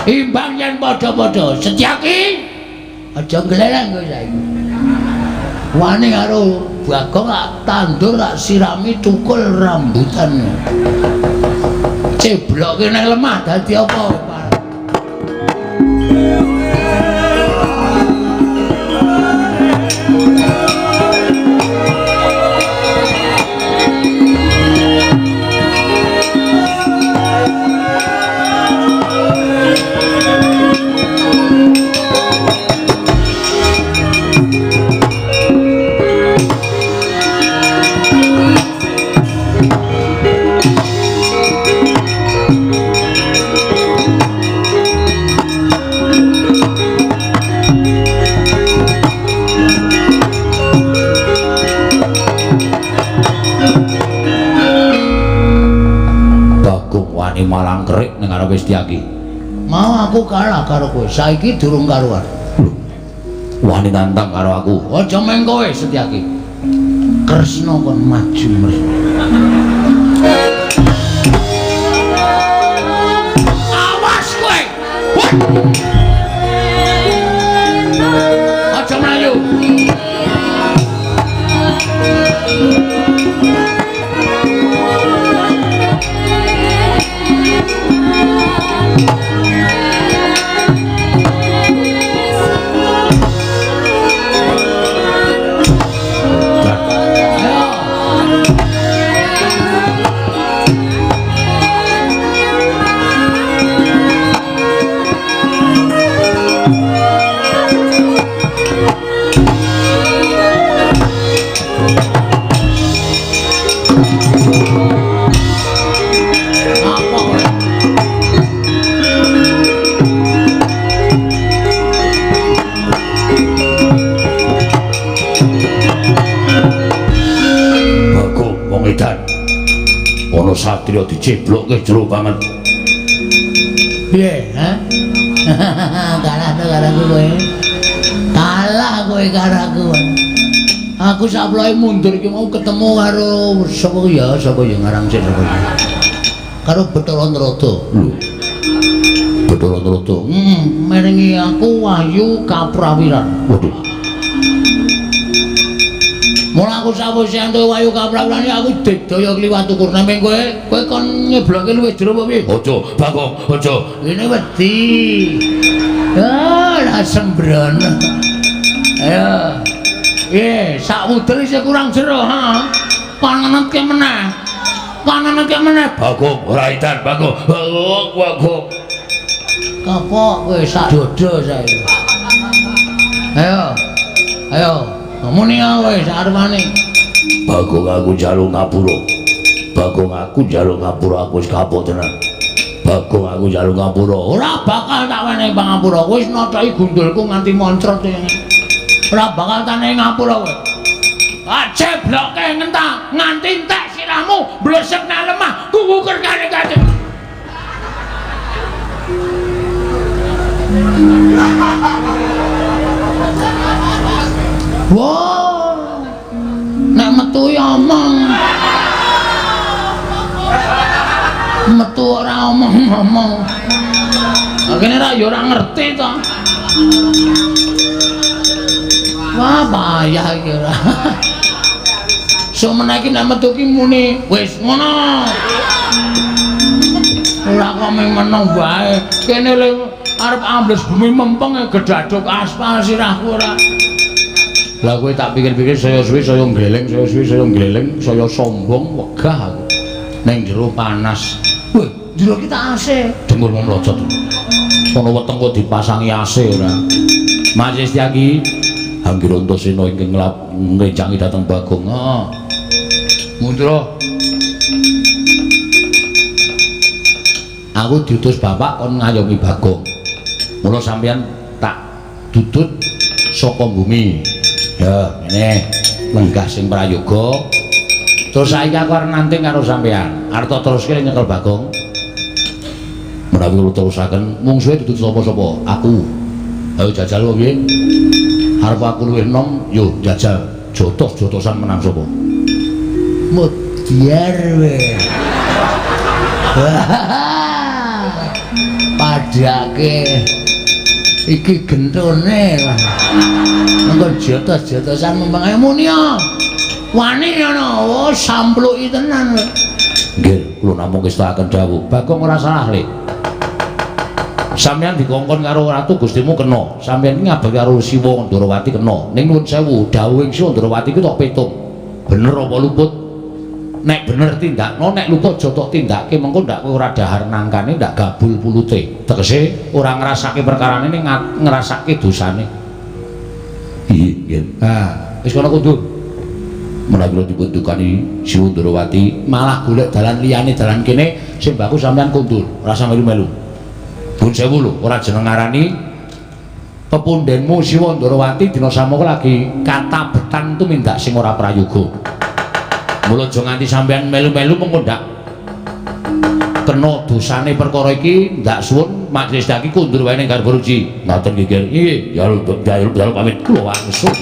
Imbang yen padha-padha Setyaki. Aja gleleng kowe saiki. Wani karo Bagong tak tandur tak sirami tukul rambutan. Cebloke nang lemah dadi apa? Malang kerik ning ngarepe Setyaki. Mau aku kalah karo kowe, saiki durung karuan. Lho. Wani nantang karo aku. Aja meng kowe Setyaki. Kresna kon maju mrene. Awas kowe. Aja mlayu. Ana satriya diceblokke jero banget. Piye, ha? Kalah to karo aku kowe. Kalah kowe karo aku. Aku saploke mundur iki mau ketemu karo sapa ya, sapa ya ngarang sik sapa ya. Karo Bathara Narada. Lho. Bathara Narada. Merengi aku wahyu kaprawiran. Waduh. Mula aku sawise entuk wahyu kaprawiran aku digdaya kliwat ukur. Nang kowe, kowe kon nyebloke luwih jero apa piye? Aja, Bagong, aja. Ngene wedi. Ah, lah sembrono. Ayo. Piye, sak wudel isih kurang jero, ha? Kon ngenetke meneh. Kon ngenetke meneh. Bagong, ora edan, Bagong. Bagong, Bagong. Kapok kowe sak dodo saiki. Ayo. Ayo. Muni kowe sarwane. Bagong aku njaluk ngapura. Bagong aku njaluk ngapura, aku wis kapok tenan. Bagong aku njaluk ngapura. Ora bakal tak wenehi pangapura. Kowe wis nothoki gundulku nganti moncrot ngene. Ora bakal tak wenehi ngapura kowe. Cebloke ngentang nganti entek sirahmu blesek nang lemah kuwukur kare-kare. Wah, nek metu ya omong, metu ora omong-omong. Kene ra ya ora ngerti to. Wah, payah iki ora. Sok meneh iki nek metu ki muni wis ngono. Ora kok mung meneng wae. Kene le arep ambles bumi mempeng gedaduk aspal sirahku ora. Lah kowe tak pikir-pikir saya suwi saya nggleleng, saya suwi saya nggleleng, saya sombong wegah aku. Ning jero panas. Weh, jero ki tak AC. Dengkulmu mlocot. Ono weteng kok dipasangi AC ora. Mas Setyaki, Anggir Antasena ingkang ngrencangi dhateng Bagong. Heeh. Mundra. Aku diutus bapak kon ngayomi Bagong. Mula sampeyan tak dudut saka bumi. Ya, ngene lenggah sing prayoga. Terus saiki aku arep nanting karo sampeyan. Arep tak teruske nyekel Bagong. Menawi kula terusaken, mungsuhe dudu sapa-sapa, aku. Ayo jajal wae piye? Arep aku luwih enom, yo jajal. Jotos-jotosan menang sapa? Mudyar we. Padake. Iki gentone lah. Mengko jotos-jotosan mempeng muni ya. Wani ngono, oh sampluki tenan. Nggih, kula namung ngestakaken dawuh. Bagong ora salah, Le. Sampeyan dikongkon karo ratu Gustimu kena. Sampeyan iki ngabekti karo Siwa Ndrawati kena. Ning nuwun sewu, dawuhing Siwa Ndrawati ki tok pitung. Bener apa luput? Nek bener tindakno, nek luput aja tok tindake, mengko ndak kowe ora dahar nangkane, ndak gabul pulute. Tegese ora ngrasake perkarane ning ngrasake dosane. Iya, nggih. Ah, wis kono kundur. Menawi kula dipun dukani Siwa Ndrawati malah golek dalan liyane dalan kene sing baku sampeyan kundur, ora usah melu-melu. Bun sewu lho, ora jeneng ngarani pepundhenmu Siwa Ndrawati dina samangka lagi katabetan tumindak sing ora prayoga. Mula aja nganti sampeyan melu-melu mengko ndak kena dosane perkara iki, ndak suwun majelis daki kundur wae ning garba ruci. Ngoten nggih, Nggih. Nggih, ya pamit kula wangsul.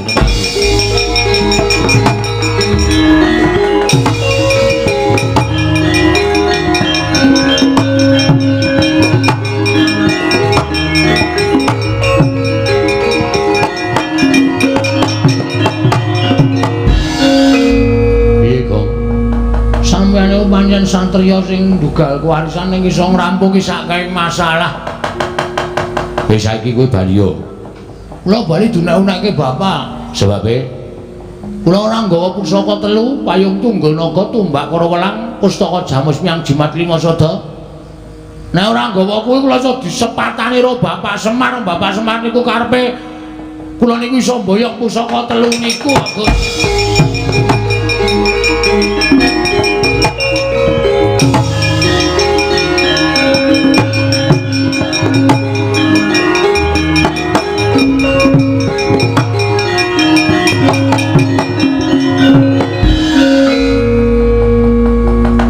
Pancen satriya sing ndugal kewarisan ning iso ngrampungi sakake masalah. Wis saiki kowe bali yo. Kula bali dunek-unekke bapak. Sebabe kula ora nggawa pusaka telu, payung tunggul naga, tumbak kara welang, pustaka jamus miang jimat lima sada. Nek ora nggawa kuwi kula iso disepatani karo Bapak Semar. Bapak Semar niku karepe kula niku iso mboyong pusaka telu niku, Gus.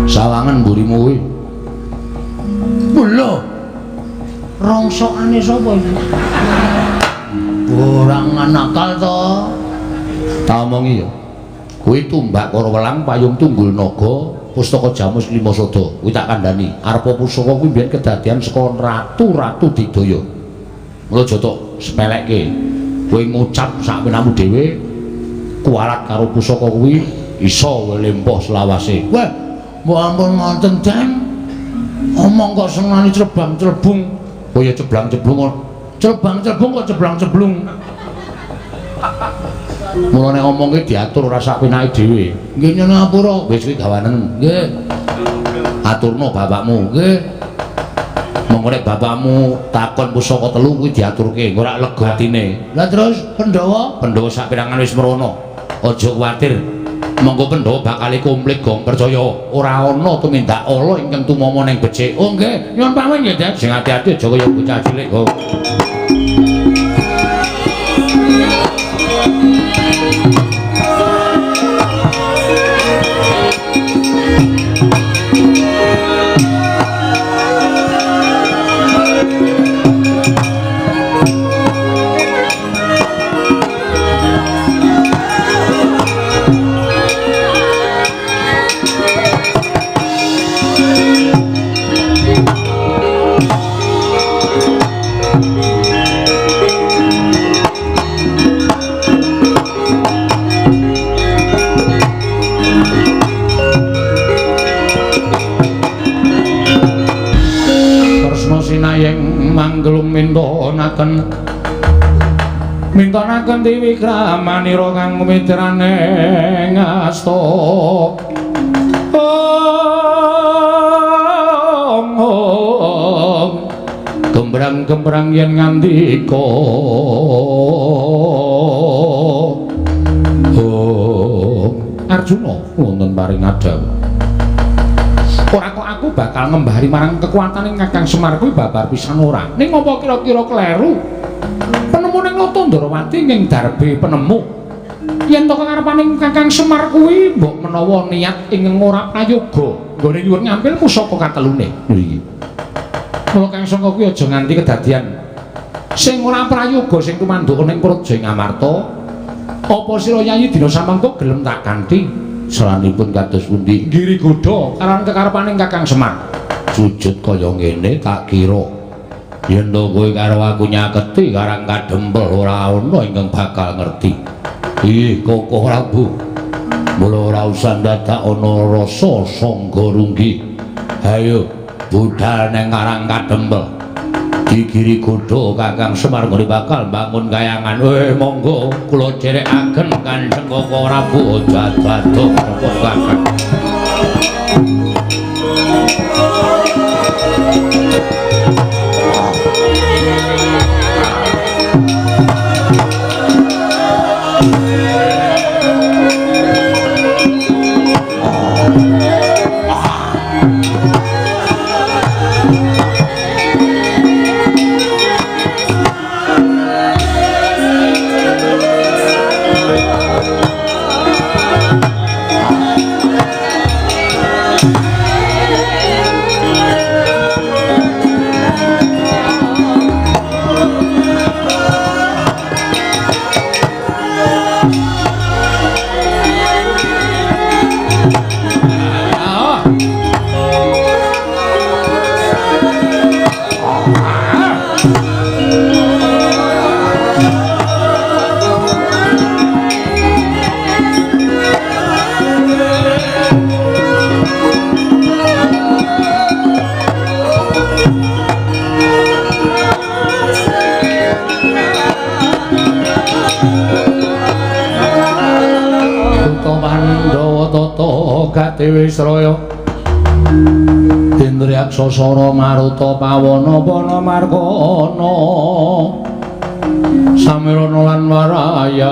Sawangan mburimu kuwi. Lho. Rongsokane sapa iki? Ora nakal to. Tak omongi ya. Kuwi tumbak kara welang, payung tunggul naga, pustaka jamus lima sada. Kuwi tak kandhani. Arepa pusaka kuwi mbiyen kedadian saka ratu-ratu digdaya. Mula aja tok sepelekke. Kowe ngucap sakmenamu dhewe kualat karo pusaka kuwi iso lempoh selawase. Wah, mbok ampun ngoten, Dan. Omong kok senengane clebang-clebung. Oh ya ceblang-ceblung kok. Clebang-clebung kok ceblang-ceblung. Mula nek omong ki diatur ora sak penake dhewe. Nggih nyuwun ngapura. Wis kuwi gawanen. Nggih. Aturno bapakmu. Nggih. Monggo nek bapakmu takon pusaka telu kuwi diaturke, ora lega atine. Lah terus Pandhawa? Pandhawa sak perangan wis mrono. Aja kuwatir. Monggo Pandhawa bakal komplit gong percaya ora ana tumindak ala ingkang tumama ning becik. Oh nggih, nyuwun pamit nggih, Den. Sing ati-ati aja kaya bocah cilik kok. Manggelung mintonaken mintonaken tiwikramanira kang mitrane ngasta om om gembrang-gembrang yen ngandika om Arjuna wonten paring adhawuh. Ora kok aku bakal ngembari marang kekuatane Kakang Semar kuwi babar pisan ora. Ning apa kira-kira kleru? Penemune Nata Ndrawati ing darbe penemu. Yen to kekarepane Kakang Semar kuwi mbok menawa niat ing ora prayoga nggone nyuwun ngampil pusaka katelune. Lho iki. Mula Kang Sangka kuwi aja nganti kedadian sing ora prayoga sing tumanduk ning Praja ing Amarta. Apa sira Yayi dina samangka gelem tak kanthi? Selanipun kados pundi? Giri godha karan kekarepane Kakang Semar. Sujud kaya ngene tak kira Yen to kowe karo aku nyaketi Karang Kadempel ora ana ingkang bakal ngerti. Ih, Koko Prabu. Mula ora usah dadak ana rasa sangga runggi. Ayo budal nang Karang Kadempel. Digiri godha Kakang Semar nggone bakal mbangun kayangan. Monggo kula dherekaken Kanjeng Koko Prabu aja ado-ado Kakang. Wisraya Indriyaksa Sara Maruta Pawana Pana Margana Samirana lan Warayang.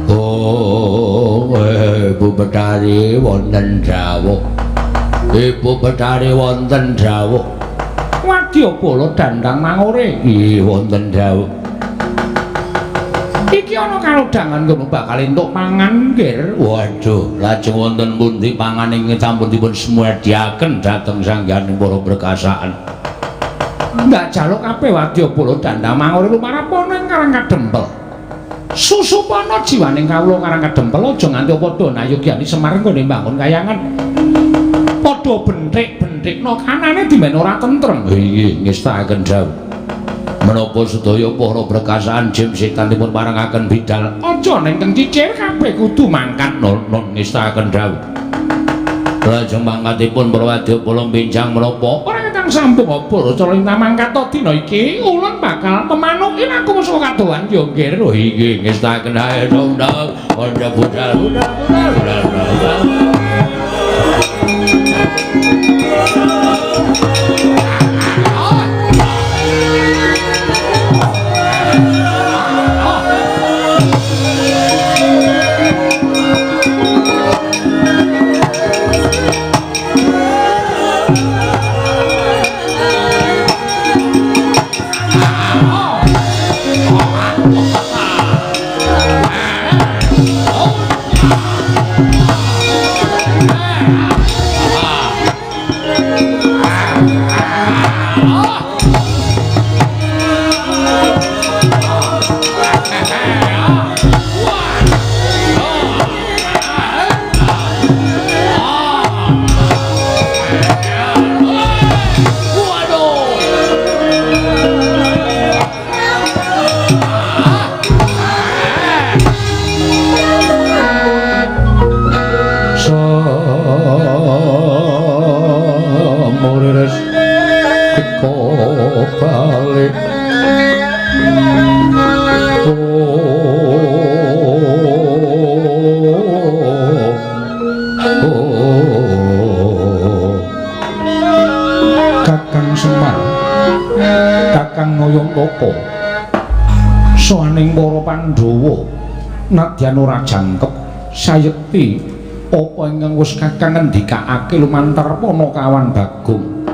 Oh, Ibu Betari wonten dawuh. Ibu Betari wonten dawuh. Wadyabala dandang mangure. Nggih wonten dawuh. Iki ana kalodhangan kono bakal entuk mangan, Nggir. Waduh, lajeng wonten pundi pangan ingkang sampun dipun semediaken dhateng sangganing para perkasaan. Ndak jaluk kabeh wadyabala dandang mangure lumarap ana ing Karang Kadempel. Susupana jiwaning kawula Karang Kadempel aja nganti padha nayogyani Semar nggone mbangun kayangan. Padha benthik-benthikna kanane dimen ora tentrem. Nggih, ngestakaken dawuh. Menapa sedaya para perkasaan jim setan dipun parengaken bidal aja neng cicir kabeh kudu mangkat non ngestakaken dawuh. Lajeng mangkatipun para wadyabala benjang menapa ora ketang sampung apa cara mangkat dina iki ulun bakal memanuki aku musuh kadohan ya nggih. Oh inggih ngestakaken ae dong dong budal budal budal budal. Kakang Semar, Kakang Nayantaka, sowaning para Pandhawa nadyan ora jangkep sayekti apa ingkang wis Kakang ngendikake lumantar Panakawan Bagong.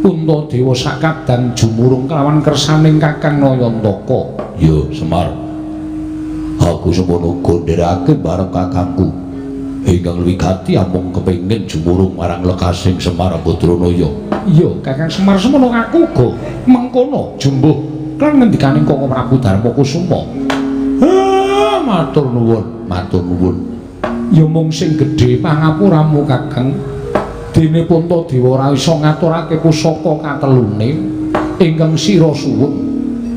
Puntadewa sakadang jumurung kelawan kersaning Kakang Nayantaka. Ya Semar, aku semono uga nderake bareng kakangku ingkang wigati amung kepengin jumurung marang lekasing Semar Badranaya. Iya Kakang Semar, semono aku uga mengkono jumbuh lan ngendikaning Koko Prabu Darma Kusuma. Matur nuwun, matur nuwun. Ya mung sing gedhe pangapuramu Kakang. Dene Puntadewa ora iso ngaturake pusaka katelune ingkang sira suwun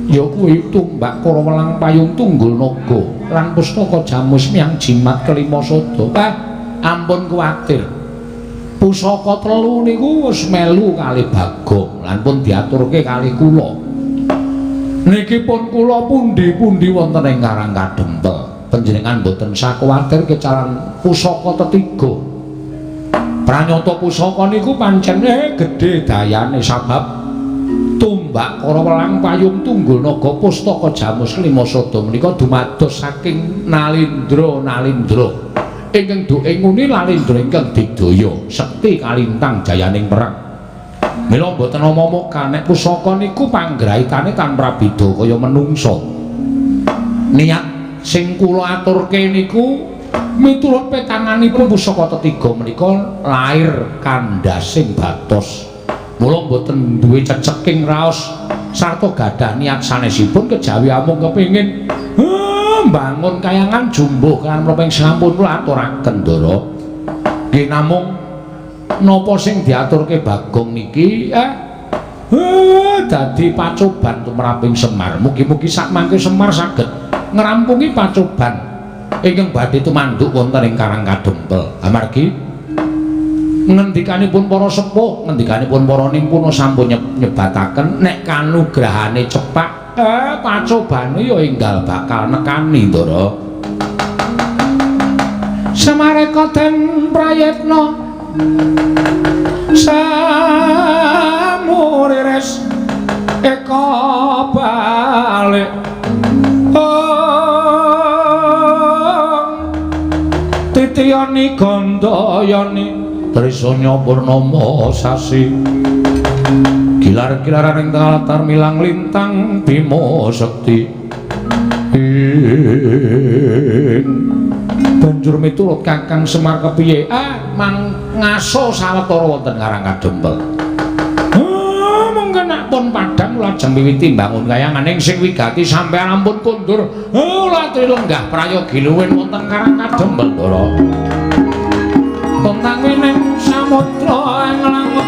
ya kuwi tumbak Karawelang Payung Tunggul Naga lan pustaka Jamus Miang Jimat Kelima Sada. Ampun kuwatir. Pusaka telu niku wis melu kalih Bagong lan pun diaturke kalih kula. Niki pun kula pundi-pundi wonten ing Karang Kadempel. Panjenengan mboten sakuwatir kecalan pusaka tetiga. Pranyata pusaka niku pancen gedhe dayane sabab tumbak Karawelang Payung Tunggul Naga pustaka Jamus Kelima Sada menika dumados saking Nalindra-Nalindra. Ingkang duke nguni Nalindra ingkang digdaya sekti kalintang jayaning perang. Mila mboten omong nek pusaka niku panggraitane tan prabida kaya menungsa. Niat sing kula aturke niku miturut petanganipun pusaka tetiga menika lair kandhasing batos. Mula mboten duwe ceceking raos sarta gadah niat sanesipun kejawi amung kepengin mbangun kayangan jumbuh kan menapa ing sampun kula aturaken Ndara. Nggih namung napa sing diaturke Bagong niki dadi pacoban tumraping Semar. Mugi-mugi sakmangke Semar saged ngrampungi pacoban ingkang badhe tumanduk wonten ing Karang Kadempel. Amargi ngendikanipun para sepuh, ngendikanipun para nimpuna sampun nyebataken nek kanugrahane cepak pacobane ya enggal bakal nekani Ndara. Semareka den prayitna samurires eka balik titiyani gandayani trisanya purnama sasi gilar-gilaran ing latar milang lintang bima sekti ing banjur miturut Kakang Semar kepiye mang ngaso sawetara wonten Karang Kadempel. Monggo nek pun padhang lajeng miwiti mbangun kayangan ing sing wigati sampeyan ampun kondur. Latri lenggah prayogi luwin wonten Karang Kadempel Ndara. Tentang wining samudra ing langut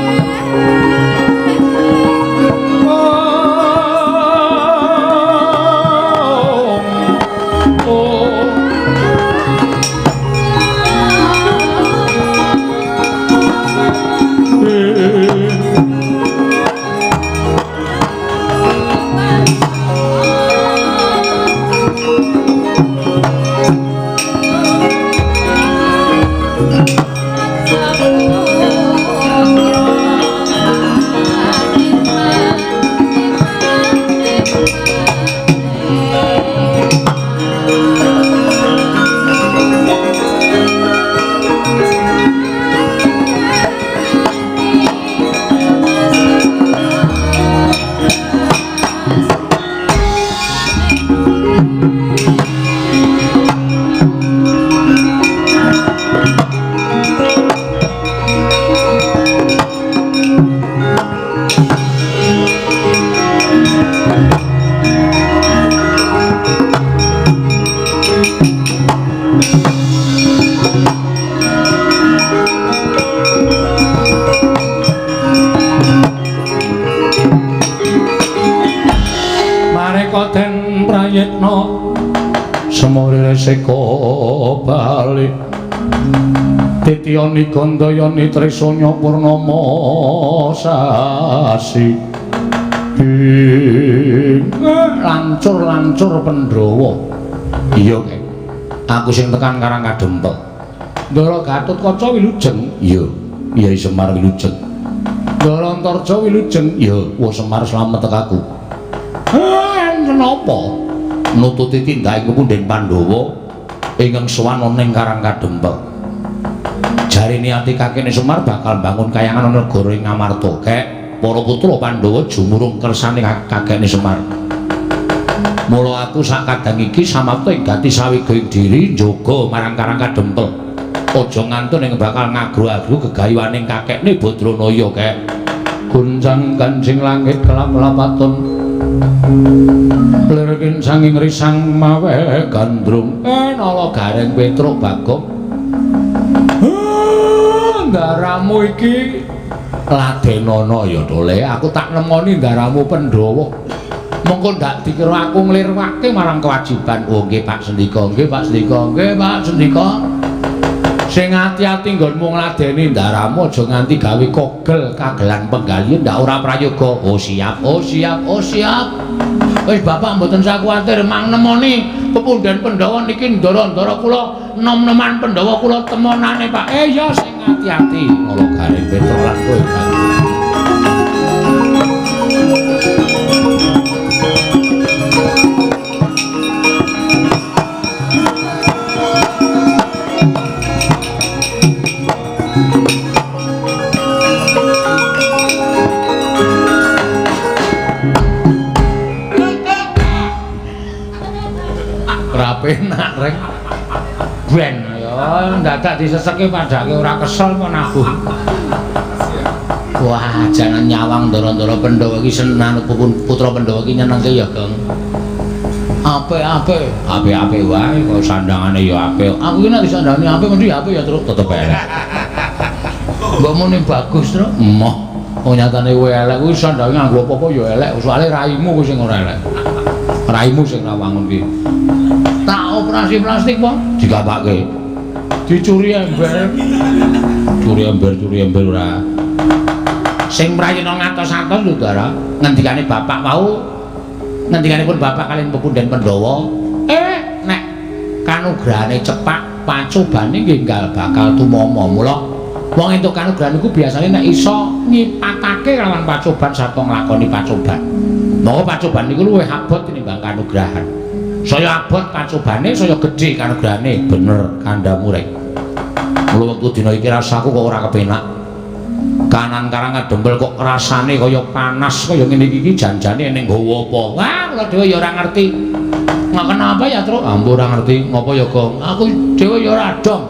seka balik titiyani gandayani trisanya purnama sasi lancur-lancur Pandhawa. Iya kek aku sing tekan Karang Kadempel. Ndara Gatotkaca wilujeng. Iya iya Semar wilujeng. Ndara Antarja wilujeng. Iya wah Semar slamet tekaku. Enten apa nututi tindake punden Pandhawa ingkang sowan ana ing Karang Kadempel. Jare niati kakene Semar bakal mbangun kayangan ana negara ing Ngamarta. Kek para putra Pandhawa jumurung kersane kakene Semar. Mula aku sak kadang iki samapta ing gati sawiga ing diri njaga marang Karang Kadempel. Aja ngantun ing bakal ngagru-agru gegayuhaning kakekne Badranaya kek. Guncang kancing langit kelap-lapaton lirkin sanging risang mawe gandrung nala gareng Petruk Bagong. Ndaramu iki ladenono ya Dole, aku tak nemoni ndaramu Pandhawa. Mengko ndak dikira aku nglirwake marang kewajiban. Oh nggih Pak Sendika, nggih Pak Sendika, nggih Pak Sendika. Sing ati-ati nggonmu ngladeni ndaramu aja nganti gawe kogel kagelan penggalian ndak ora prayoga. Oh siap, oh siap, oh siap. Wis bapak mboten usah kuwatir mang nemoni pepundhen Pandhawa niki ndara-ndara kula nom-noman Pandhawa kula temonane Pak. Ya sing ati-ati kala garing Petruk lan kowe Bagong. Penak reng ben ya ndadak diseseki padake ora kesel kok nabuh. Wah, jangan nyawang ndara-ndara Pandhawa iki seneng putra Pandhawa iki nyenengke ya, Gong. Apik-apik, apik-apik wae kok sandangane ya apik. Aku iki nek disandangane apik mesti apik ya, Truk, tetep elek. Mbok muni bagus, Truk. Emoh. Oh nyatane kowe elek kuwi sandange nganggo apa-apa ya elek, soalé raimu kuwi sing ora elek. Raimu sing ra wangun ki. Tak operasi plastik po digapake. Dicuri ember. Curi ember ora. Sing mrayena ngatos-atos lho, Ndara. Ngendikane bapak wau, ngendikanipun bapak kaliyan pepundhen Pandhawa, nek kanugrahane cepak pacobane nggih enggal bakal tumama. Mula wong entuk kanugrahan iku biasane nek iso ngipatake lawan pacoban sarta nglakoni pacoban. Monggo pacoban niku luwih abot tinimbang kanugrahan. Saya abot pacobane, saya gedhe kanugrahane. Bener kandhamu rek. Mula wektu dina iki rasaku kok ora kepenak. Kanan karang kadempel kok rasane kaya panas kaya ngene iki janjane ning nggawa apa. Wah, kula dhewe ya ora ngerti. Nggak kenapa ya, Truk? Ambo ora ngerti. Ngopo ya, Gong? Aku dhewe ya ora dong.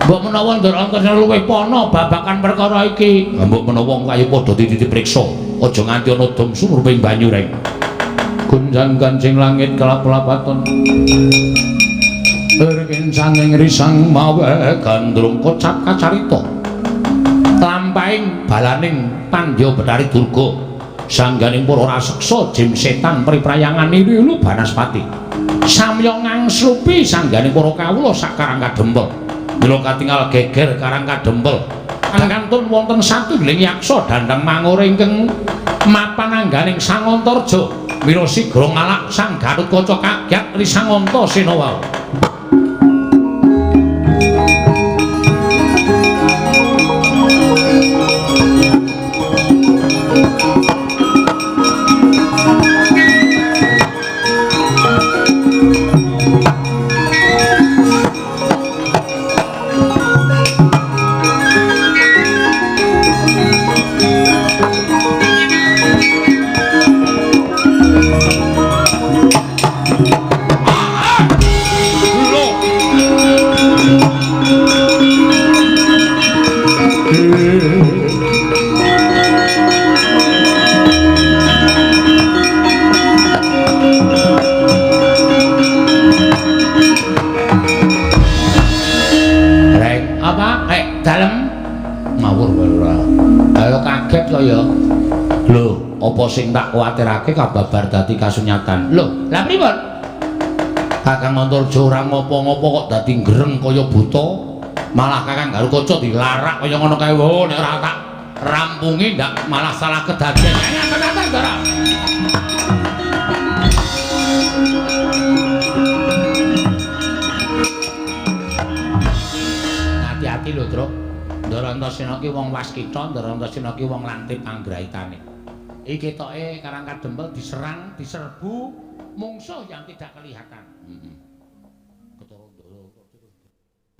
Mbok menawa ndara antasena luwih pana babakan perkara iki. Mbok menawa kaya padha dipriksa. Aja nganti ana dom sumruping banyu rek. Gunjang kancing langit kelap-lapaton erkin sanging risang mawe gandrung kocap kacarita lampahing balaning pandya Bathari Durga sangganing para raseksa jim setan priprayangan nilu banaspati samya ngangslupi sangganing para kawula sak Karang Kadempel. Mila katingal geger Karang Kadempel kantun wonten satunggiling yaksa dandang mangure ingkang mapan angganing Sangantarja mira sigra ngalak Sang Gatotkaca kagyat Risanganta Sena wau. Apa sing tak kuwatirake kababar dadi kasunyatan. Lho, lha pripun? Kakang Antarja ora ngopo-ngopo kok dadi greng kaya buta. Malah Kakang Garukaca dilarak kaya ngono kae. Oh, nek ora tak rampungi ndak malah salah kedadean. Ngaten-ngaten, Ndara. Hati-hati lho, Truk. Ndara Antasena ki wong waskita, Ndara Antasena ki wong lantip panggraitane. Iki ketoke Karang Kadempel diserang, diserbu mungsuh yang tidak kelihatan.